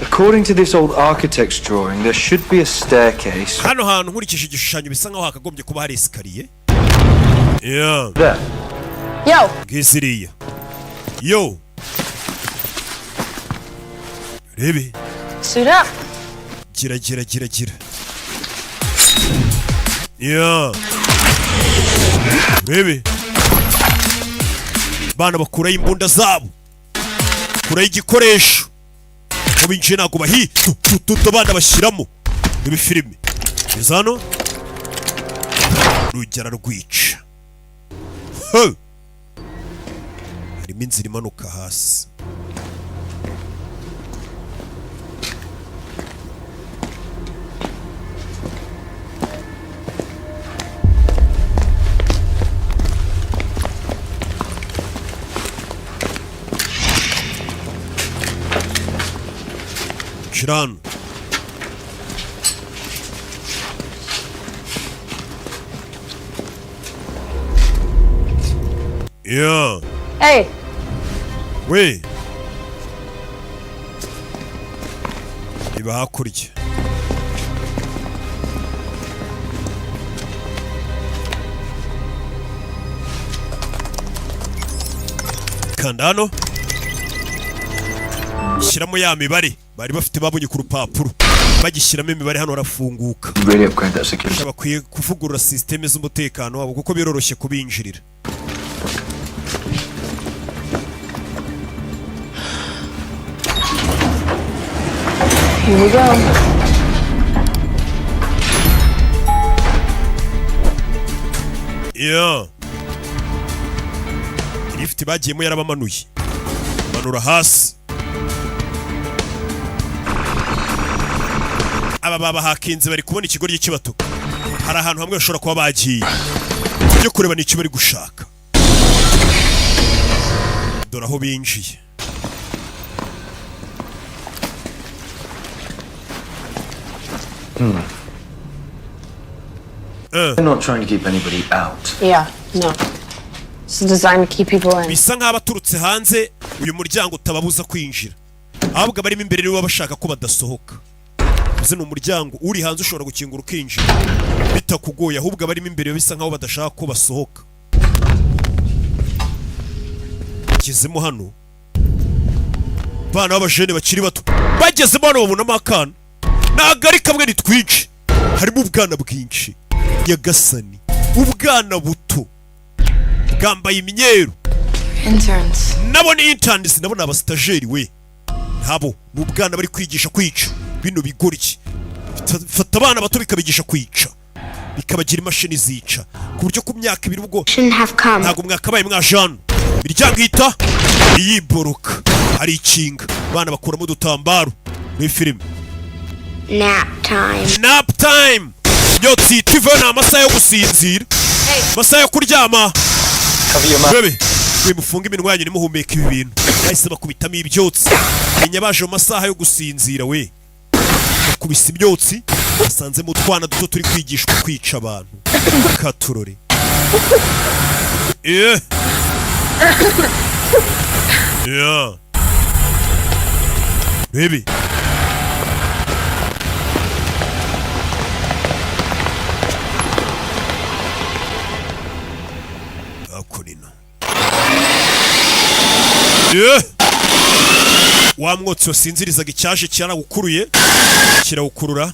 H: According to this old architect's drawing, there should be a staircase.
A: Hano hantu, nkurikije igishushanyo, bisa nkaho hakagombye kuba hari escalier. Yeah.
H: There.
C: Yo!
A: Ngiziriya yo, urebe.
C: Suit up.
A: Gira gira gira gira. Yeah. Urebe, bana bakuraho imbunda zabo, kuraho igikoresho ngo binjiye, ntabwo bahi tu tu tu tu, abana bashyiramo ibi. Filime igeze hano, rugera rwica. Ho! Harimo inzira imanuka hasi. Shira hano. Yeah.
C: Hey!
A: We, reba hakurya. Kanda hano, shyiramo ya mibare bari bafite babonye ku rupapuro. Bagishyiramo imibare hano harafunguka.
H: Really upgrade that security.
A: Bakwiye kuvugurura sisiteme z'umutekano wabo kuko biroroshye kubinjirira.
C: Here we go.
A: Yeah. Lift bagiyemo yarabamanuye, manura hasi. Aba babahakinze bari kubona ikigo cy'ibatuka. Hari ahantu hamwe bashobora kuba bagiye, tujye kureba n'icyo bari gushaka. Dore aho binjiye.
H: They're not trying to keep anybody out.
C: Yeah, no. It's designed to keep people in.
A: Bisa nk'aho abaturutse hanze uyu muryango utababuza kwinjira, ahubwo abarimo imbere nibo baba bashaka ko badasohoka. Uzi ni umuryango uri hanze ushobora gukingura ukinjira bitakugoye, ahubwo abarimo imbere bisa nk'aho badashaka ko basohoka. Bagezemo hano, abana b'abajene bakiri bato bagezemo hano babonamo akana. Ntabwo ari kamwe, ni twinshi, harimo ubwana bwinshi. Nyagasani, ubwana buto bwambaye imyeru.
J: Interns.
A: Nabo ni interns, nabo ni abasitajeri we. Ntabo ni ubwana bari kwigisha kwica. Bino bigoryi fata abana bato bikabigisha kwica, bikabagira imashini zica, ku buryo ku myaka 2 ubwo ntabwo mwakabaye mwaje hano. Imiryango ihita iyiboroka, hari ikinga, abana bakuramo udutambaro muri filime.
O: Nap time.
A: Nap time, imyotsi tuve, ni amasaha yo gusinzira, amasaha yo kuryama. Bebe we, mufunge iminwa yanyu nimuhumeka ibi bintu. Bahise bakubitamo ibyotsi. Menya baje mu masaha yo gusinzira we, bakubise ibyotsi, basanzemo utwana duto turi kwigishwa kwica abantu. Katurore. Yeah. Baby. Hakurino. Yeah. Wa mwotsi wasinzirizaga icyaje cyarawukuruye, kirawukurura.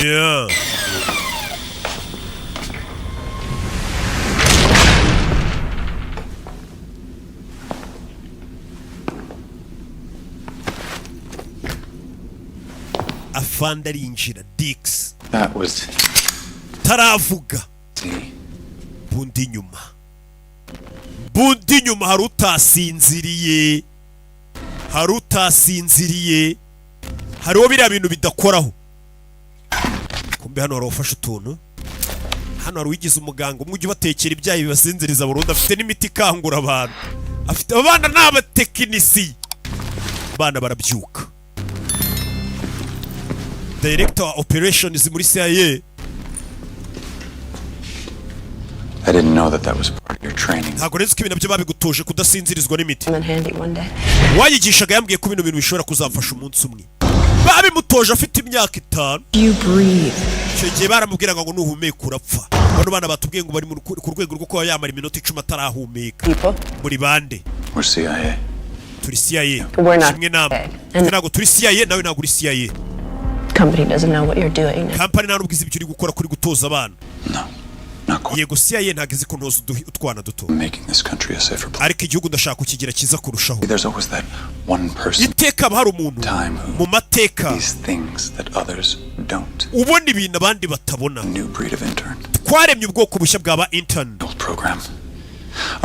A: Yeah. Afande arinjira, Dix.
K: That was
A: Taravuga bundi inyuma, bundi inyuma hari utasinziriye, hari utasinziriye. Hariho biriya bintu bidakoraho. Kumbe hano hari ufashe utuntu, hano hari uwigize umuganga umwe ujya ubatekera ibyayi bibasinziriza burundu, afite n'imiti ikangura abantu. Afite abana, ni abatekinisiye. Abana barabyuka. Director wa operations muri CIA.
F: I didn't know that that was part of your training.
A: Ntabwo rero ko ibintu nabyo babigutoje, kudasinzirizwa n'imiti.
C: Come in handy one day.
A: Wayigishaga yambwiye ko bino bintu bishobora kuzamfasha umunsi umwe. Babimutoje afite imyaka 5.
B: You breathe.
A: Icyo gihe baramubwiraga ngo nuhumeka urapfa. Bano bana batubwiye ngo bari ku rwego rwo kuba yamara iminota 10 atarahumeka. Muri bande?
F: We're CIA.
A: Turi CIA.
C: We're not.
A: Kimwe namwe, twe ntabwo turi CIA, nawe ntabwo uri CIA.
C: Company doesn't know what you're doing.
A: Kampani nta nubwo izi ibyo uri gukora kuri gutoza abana. Yego, CIA ntabwo izi ko ntoza utwana duto.
F: Making this country a safer place.
A: Ariko igihugu ndashaka kukigira cyiza kurushaho.
F: There's always that one person
A: Iteka haba hari umuntu mu mateka
F: these things that others don't.
A: ubona ibintu abandi batabona.
F: New breed of intern
A: Twaremye ubwoko bushya bwa ba intern.
F: program.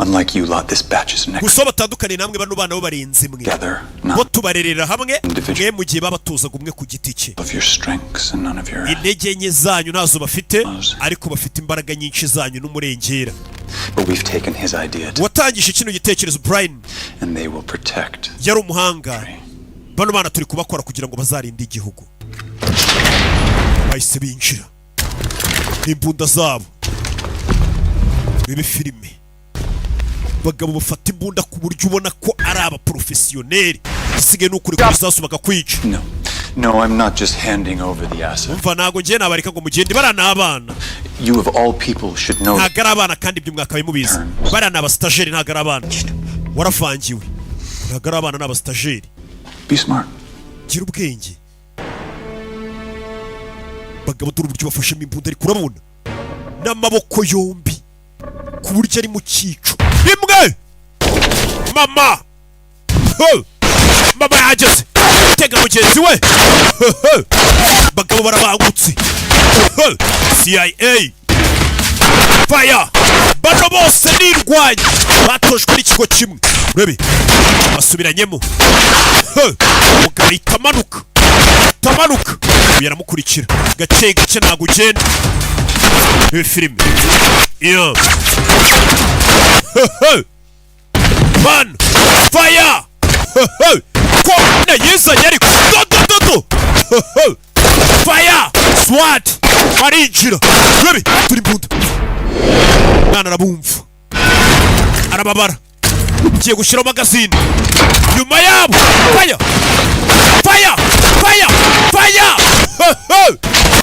F: Unlike you lot, this batch is next
A: Gusa aho batandukaniye namwe, bano bana bo barenze imwe.
F: together.
A: Bo tubarerera hamwe, mwe mu gihe babatozaga umwe ku giti cye.
F: Of your strengths and none of your.
A: Intege nke zanyu ntazo bafite, ariko bafite imbaraga nyinshi zanyu n'umurengera.
F: But we've taken his idea to,
A: Watangije kino gitekerezo, Brian,
F: and they will protect.
A: yari umuhanga. Bano bana turi kubakora kugira ngo bazarinde igihugu. Bahise binjira n'imbunda zabo. Bibe filime, bagabo bafata imbunda ku buryo ubona ko ari abaporofesiyoneri. Igisigaye ni ukuri ku bisasu bakakwica.
F: No, I'm not just handing over the asset.
A: Umva, ntabwo ngiye nabareka ngo mugende. Bariya ni abana.
F: You of all people should know.
A: Ntabwo ari abana, kandi ibyo mwakabaye mubizi. Bariya ni abasitajeri, ntabwo ari abana. Waravangiwe, ntabwo ari abana, ni abasitajeri.
F: Be smart.
A: Gira ubwenge. Bagabo, dore uburyo bafashemo imbunda, ariko urabona n'amaboko yombi ku buryo ari mu cyico rimwe. Mama! Ho! Mama yageze tega mugenzi we. Ho, ho! Bagabo barabangutse. Ho! CIA fire. Bano bose nirwanya, batojwe n'ikigo kimwe. Urebe basubiranyemo. Ho! Umugabo ahita amanuka, ahita amanuka. Uyu aramukurikira gake gake, ntabwo ugenda. Iyi filime yeah. Ho, ho! Man fire. Ho, ho! Ko yizanye ariko do do do do. Ho, ho! Fire SWAT barinjira. Urebe turi imbunda. Mwana arabumva, arababara, ngiye gushyiraho magazine nyuma yabo. Fire, fire, fire, fire. Ho, ho!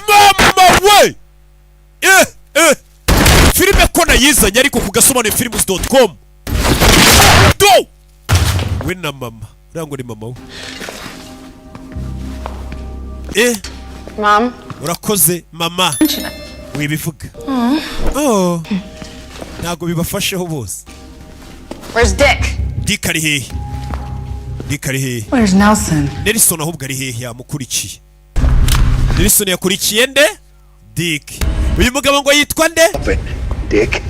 A: Mama we! Eh eh, filime ko nayizanye ariko ku gasobanuye films.com. Do we na mama, uriya ngo ni mama we eh.
C: Mom?
A: Urakoze mama, wibivuga. Oh, ntabwo bibafasheho bose.
C: Where's Dick?
A: Dick ari hehe? Dick ari hehe?
B: Where's Nelson?
A: Nelson ahubwo ari hehe? Yamukurikiye. Nelson yakurikiye nde? Dick. Uyu mugabo ngo yitwa nde?
F: Dick.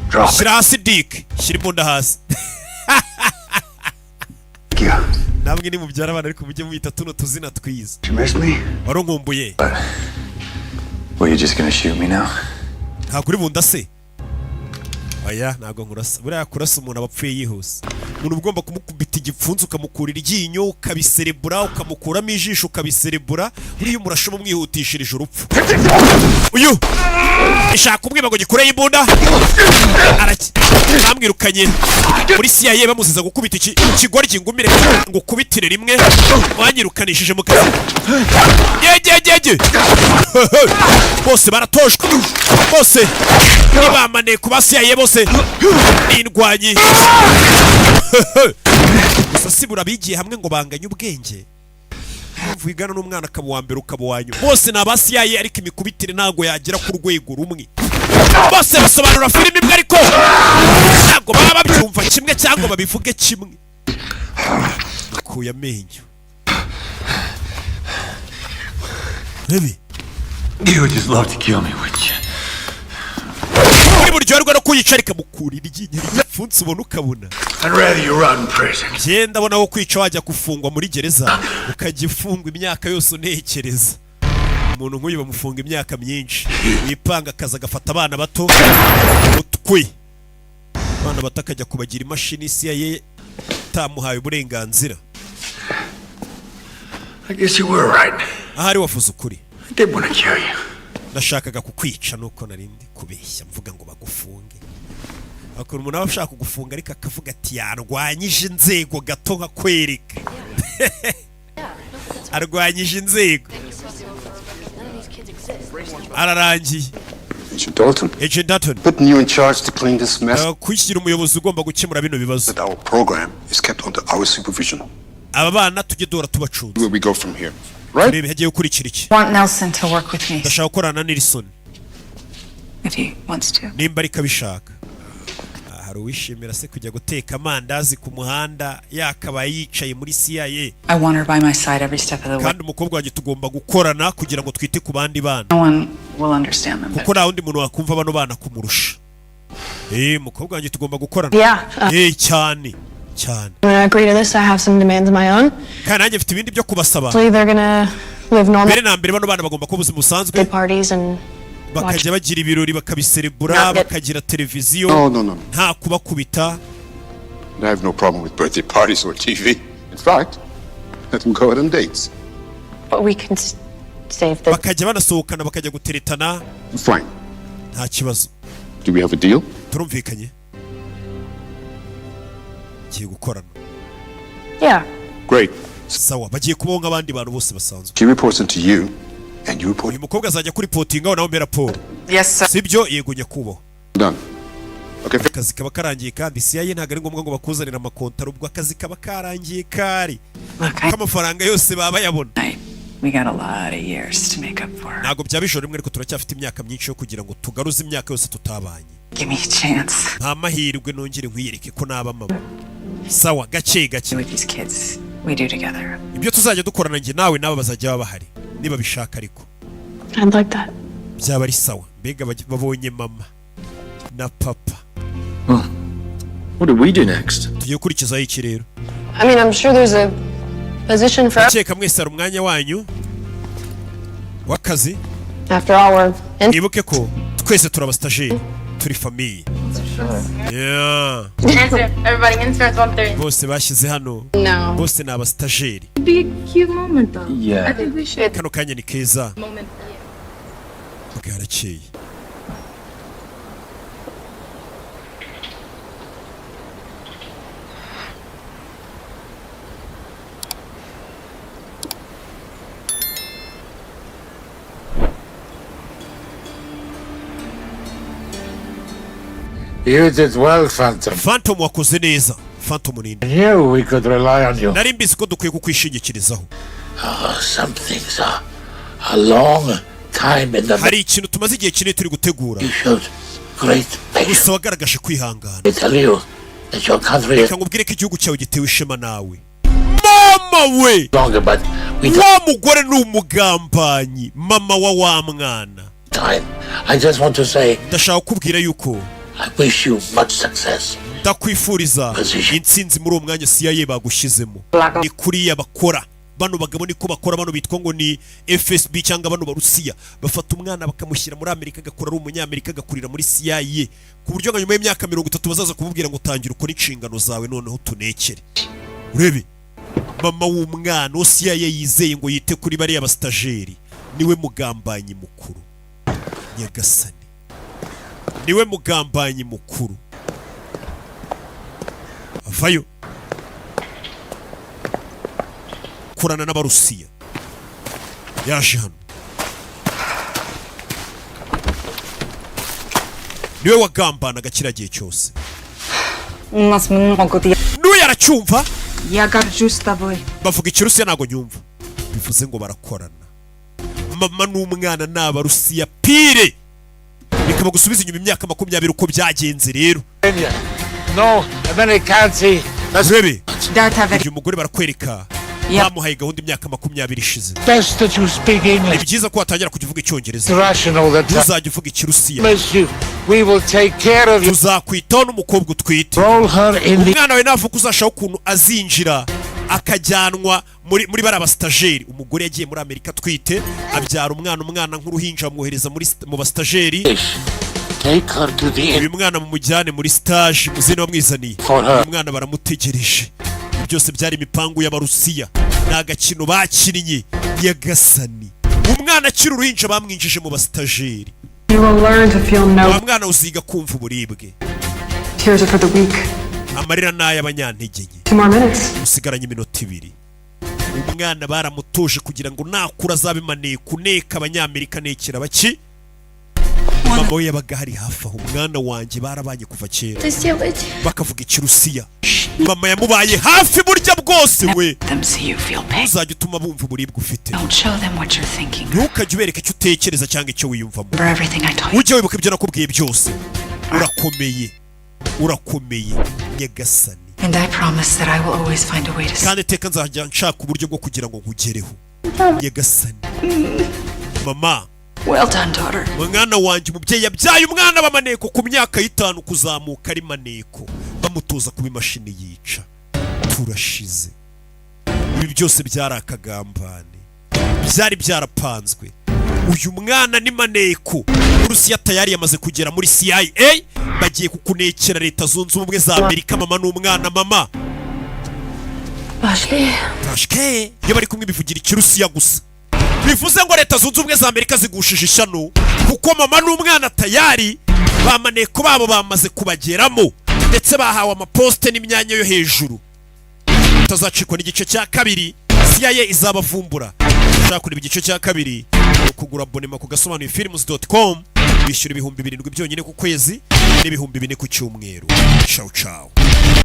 F: Drop.
A: Shyira hasi Dick, shyira imbunda hasi.
F: Thank you.
A: Namwe nimubyara abana ariko mujye mwita tuno tuzina twiza.
F: You miss me?
A: Wari unkumbuye?
F: Well, you just gonna shoot me now?
A: Ntabwo uri bundase? Oya, ntabwo nkurasa. Buriya kurasa umuntu aba apfuye yihuse. Umuntu uba ugomba kumukubita igipfunsi, ukamukurira iryinyo ukabiserebura, ukamukuramo ijisho ukabiserebura. Buriya umurasha uba umwihutishirije urupfu. Uyu ishaka kumwiba ngo gikureho imbunda. Bamwirukanye muri CIA bamuziza gukubita iki ikigoryi. Ngumire ngo ukubitire rimwe, wanyirukanishije mu kazi. Yegegege, bose baratojwe, bose nibamane ku ba CIA, bose n'indwanyi. Gusa sibura bigiye hamwe ngo banganye ubwenge. Mpamvu wigana n'umwana akaba uwa mbere, ukaba uwa nyuma. Bose ni aba CIA, ariko imikubitire ntabwo yagera ku rwego rumwe. Bose basobanura filime imwe, ariko ntabwo baba babyumva kimwe cyangwa babivuge kimwe. Akuye amenyo. Baby.
F: You would just love to kill me, wouldn't you?
A: Buryoherwa no kuyica, rikamukura iryinyo rigipfunsi, ubona ukabona.
F: I'd rather you rot in prison.
A: Njye ndabona wo kwica wajya gufungwa muri gereza, ukajya ufungwa imyaka yose unekereza. Umuntu nk'uyu bamufunga imyaka myinshi, wipanga akazi agafata abana bato utwi, abana bato akajya kubagira imashini CIA itamuhaye uburenganzira.
F: I guess you were right.
A: Ahari wavuze ukuri.
F: I did want to kill you.
A: Nashakaga kukwica, nuko narindi kubeshya mvuga ngo bagufunge. Akora umuntu aba ashaka kugufunga, ariko akavuga ati yarwanyije inzego gato nkakwereka arwanyije inzego. Ararangiye.
G: Agent Dalton.
A: Agent Dalton.
G: Putting you in charge to clean this mess.
A: Kwishyira umuyobozi ugomba gukemura bino bibazo.
G: That our program is kept under our supervision.
A: Aba bana tujye duhora tubacunze.
G: Where we go from here.
A: Turebe hagiye gukurikira iki.
B: Want Nelson to work with me
A: Ndashaka gukorana na Nelson
B: if he wants to.
A: nimba ariko abishaka. Ah, hari uwishimira se kujya guteka amandazi ku muhanda yakabaye yicaye muri CIA?
B: I want her by my side every step of the way.
A: Kandi umukobwa wanjye tugomba gukorana kugira ngo twite ku bandi bana.
B: No one will understand them.
A: Kuko nta wundi muntu wakumva bano bana kumurusha. Umukobwa wanjye tugomba gukorana.
C: Yeah.
A: Cyane cyane.
C: I'm gonna agree to this. I have some demands of my own.
A: Kandi nanjye mfite ibindi byo kubasaba.
C: Hopefully they're gonna live normal
A: Mbere na mbere, bano bana bagomba kuba ubuzima busanzwe,
C: parties and watch.
A: bakajya bagira ibirori bakabiserebura, bakagira televiziyo.
G: No, no, no, no.
A: Nta kubakubita.
G: I have no problem with birthday parties or TV. In fact, let them go out on dates.
C: But we can save the
A: Bakajya banasohokana, bakajya guteretana.
G: Fine.
A: Nta kibazo.
G: Do we have a deal?
A: Turumvikanye, giye gukorana.
C: Yeah.
G: Great.
A: Sawa, bagiye kubaho nk'abandi bantu bose basanzwe.
G: She reports into you, and you report.
A: Uyu mukobwa azajya kuri reportingaho, nawe mbe raporo.
B: Yes, sir.
A: Sibyo? Yego nyakubahwa.
G: Done. Okay.
A: Akazi kaba karangiye, kandi CIA ntabwo ari ngombwa ngo bakuzanire amakontaro, ubwo akazi kaba karangiye kari k'amafaranga yose baba bayabona.
B: We got a lot of years to make up for.
A: Ntabwo byaba ijoro rimwe, ariko turacyafite imyaka myinshi yo kugira ngo tugaruze imyaka yose tutabanye.
B: Give me a chance.
A: Nta mahirwe, nongere nkwiyereke ko naba mama. Sawa, gake gake.
B: With these kids, we do together.
A: Ibyo tuzajya dukorana njye nawe, nabo bazajya baba bahari niba bishaka, ariko
C: I'd like that.
A: byaba ari sawa. Mbega babonye mama na papa.
H: What do we do next?
A: Tugiye gukurikizaho iki rero?
C: I mean, I'm sure there's a position for
A: Ndakeka mwese hari umwanya wanyu w'akazi.
C: After all, we're in.
A: Mwibuke ko twese turi abasitajeri, turi famille. Yeah.
P: Answer. Everybody insert 1 3.
A: Bose bashyize hano.
P: No.
A: Bose ni abasitajeri.
P: It'd be a cute moment though.
H: Yeah.
P: I think we should.
A: Kano kanya ni keza.
P: Moment.
A: Bwarakeye.
I: You did well, Phantom.
A: Phantom, wakoze neza. Phantom ninde?
I: I knew we could rely on you.
A: Nari mbizi ko dukwiye kukwishingikirizaho.
I: Oh, some things are a long time in the
A: Hari ikintu tumaze igihe kinini turi gutegura.
I: You showed great patience.
A: Gusa wagaragaje kwihangana.
I: I tell you that your country is
A: Reka nkubwire ko igihugu cyawe gitewe ishema nawe. Mama we!
I: longer, but we
A: Wa mugore ni umugambanyi, mama wa mwana.
I: time. I just want to say
A: Ndashaka kukubwira yuko
I: I wish you much success.
A: ndakwifuriza intsinzi muri uwo mwanya CIA bagushyizemo. Ni kuriya bakora bano bagabo, niko bakora bano bitwa ngo ni FSB cyangwa bano barusiya, bafata umwana bakamushyira muri Amerika, agakura ari umunyamerika, agakurira muri CIA, ku buryo nka nyuma y'imyaka 30 bazaza kumubwira ngo tangira ukore inshingano zawe noneho tunekere. Urebe mama w'umwana uwo CIA yizeye ngo yite kuri bariya basitageri, niwe mugambanyi mukuru. Nyagasani, niwe mugambanyi mukuru. Avayo kurana n'abarusiya, yaje hano niwe wagambanaga kiriya gihe cyose.
B: У нас много
A: N'uyu aracyumva.
B: Я горжусь тобой.
A: Bavuga ikirusiya ntabwo nyumva, bivuze ngo barakorana. Mama n'umwana ni abarusiya pire. Bikaba gusubiza inyuma imyaka 20 uko byagenze rero.
I: No, Americanci.
A: Urebe uyu mugore barakwereka Bamuhaye gahunda imyaka 20 ishize.
I: Best that you speak English.
A: Ni byiza ko watangira kujya uvuga Icyongereza.
I: Russian all the time.
A: Ntuzajya uvuga Ikirusiya.
I: Miss you. We will take care of you.
A: Tuzakwitaho n'umukobwa utwite.
I: Roll her in the
A: Umwana wawe navuka, uzashaka ukuntu azinjira akajyanwa muri bariya basitageri. Umugore yagiye muri Amerika atwite, abyara umwana, umwana nk'uruhinja bamwohereza mu basitageri.
I: Take her to the
A: Uyu mwana mumujyane muri stage muzene wamwizaniye.
I: For her.
A: Uyu mwana baramutegereje. Ibi byose byari imipangu y'Abarusiya, ni agakino bakinnye. Nyagasani, umwana akiri uruhinja bamwinjije mu basitageri.
B: You will learn to feel no
A: Wa mwana, uziga kumva uburibwe.
B: Tears are for the weak.
A: Amarira ni ay'abanyantege nke.
B: 2 more minutes.
A: Usigaranye iminota 2. Umwana baramutuje kugira ngo nakura azabe maneko, uneka Abanyamerika, nekera baki. Mama we yabaga hari hafi aho. Umwana wanjye barabanye kuva kera.
P: Что сделать?
A: Bakavuga Ikirusiya. Mama yamubaye hafi burya bwose. We ntuzajya utuma bumva uburibwe ufite.
B: Don't show them what you're thinking.
A: Ntukajye ubereka icyo utekereza cyangwa icyo wiyumvamo.
B: Remember everything I taught you.
A: Ujye wibuka ibyo nakubwiye byose. Urakomeye, urakomeye, nyagasani.
B: And I promise that I will always find a way to
A: Kandi iteka nzajya nshaka uburyo bwo kugira ngo nkugereho, nyagasani. Mama.
B: Well done, daughter.
A: Mwana wanjye. Umubyeyi yabyaye umwana b'amaneko ku myaka 5 kuzamuka ari maneko, bamutoza kuba imashini yica. Turashize. Ibi byose byari akagambane, byari byarapanzwe. Uyu mwana ni maneko Urusiya, tayari yamaze kugera muri CIA, bagiye kukunekera Leta Zunze Ubumwe za Amerika. Mama n'umwana, mama.
B: Ashley.
A: Tashke iyo bari kumwe bivugira Ikirusiya gusa, bivuze ngo Leta Zunze Ubumwe za Amerika zigushije ishyano, kuko mama n'umwana tayari ba maneko babo bamaze kubageramo, ndetse bahawe amaposite n'imyanya yo hejuru. Utazacikwa n'igice cya kabiri, CIA izabavumbura. Ushaka kureba igice cya kabiri ni ukugura abonnement ku gasobanuye films.com, bishyura 7000 byonyine ku kwezi n'4000 ku cyumweru. Ciao ciao.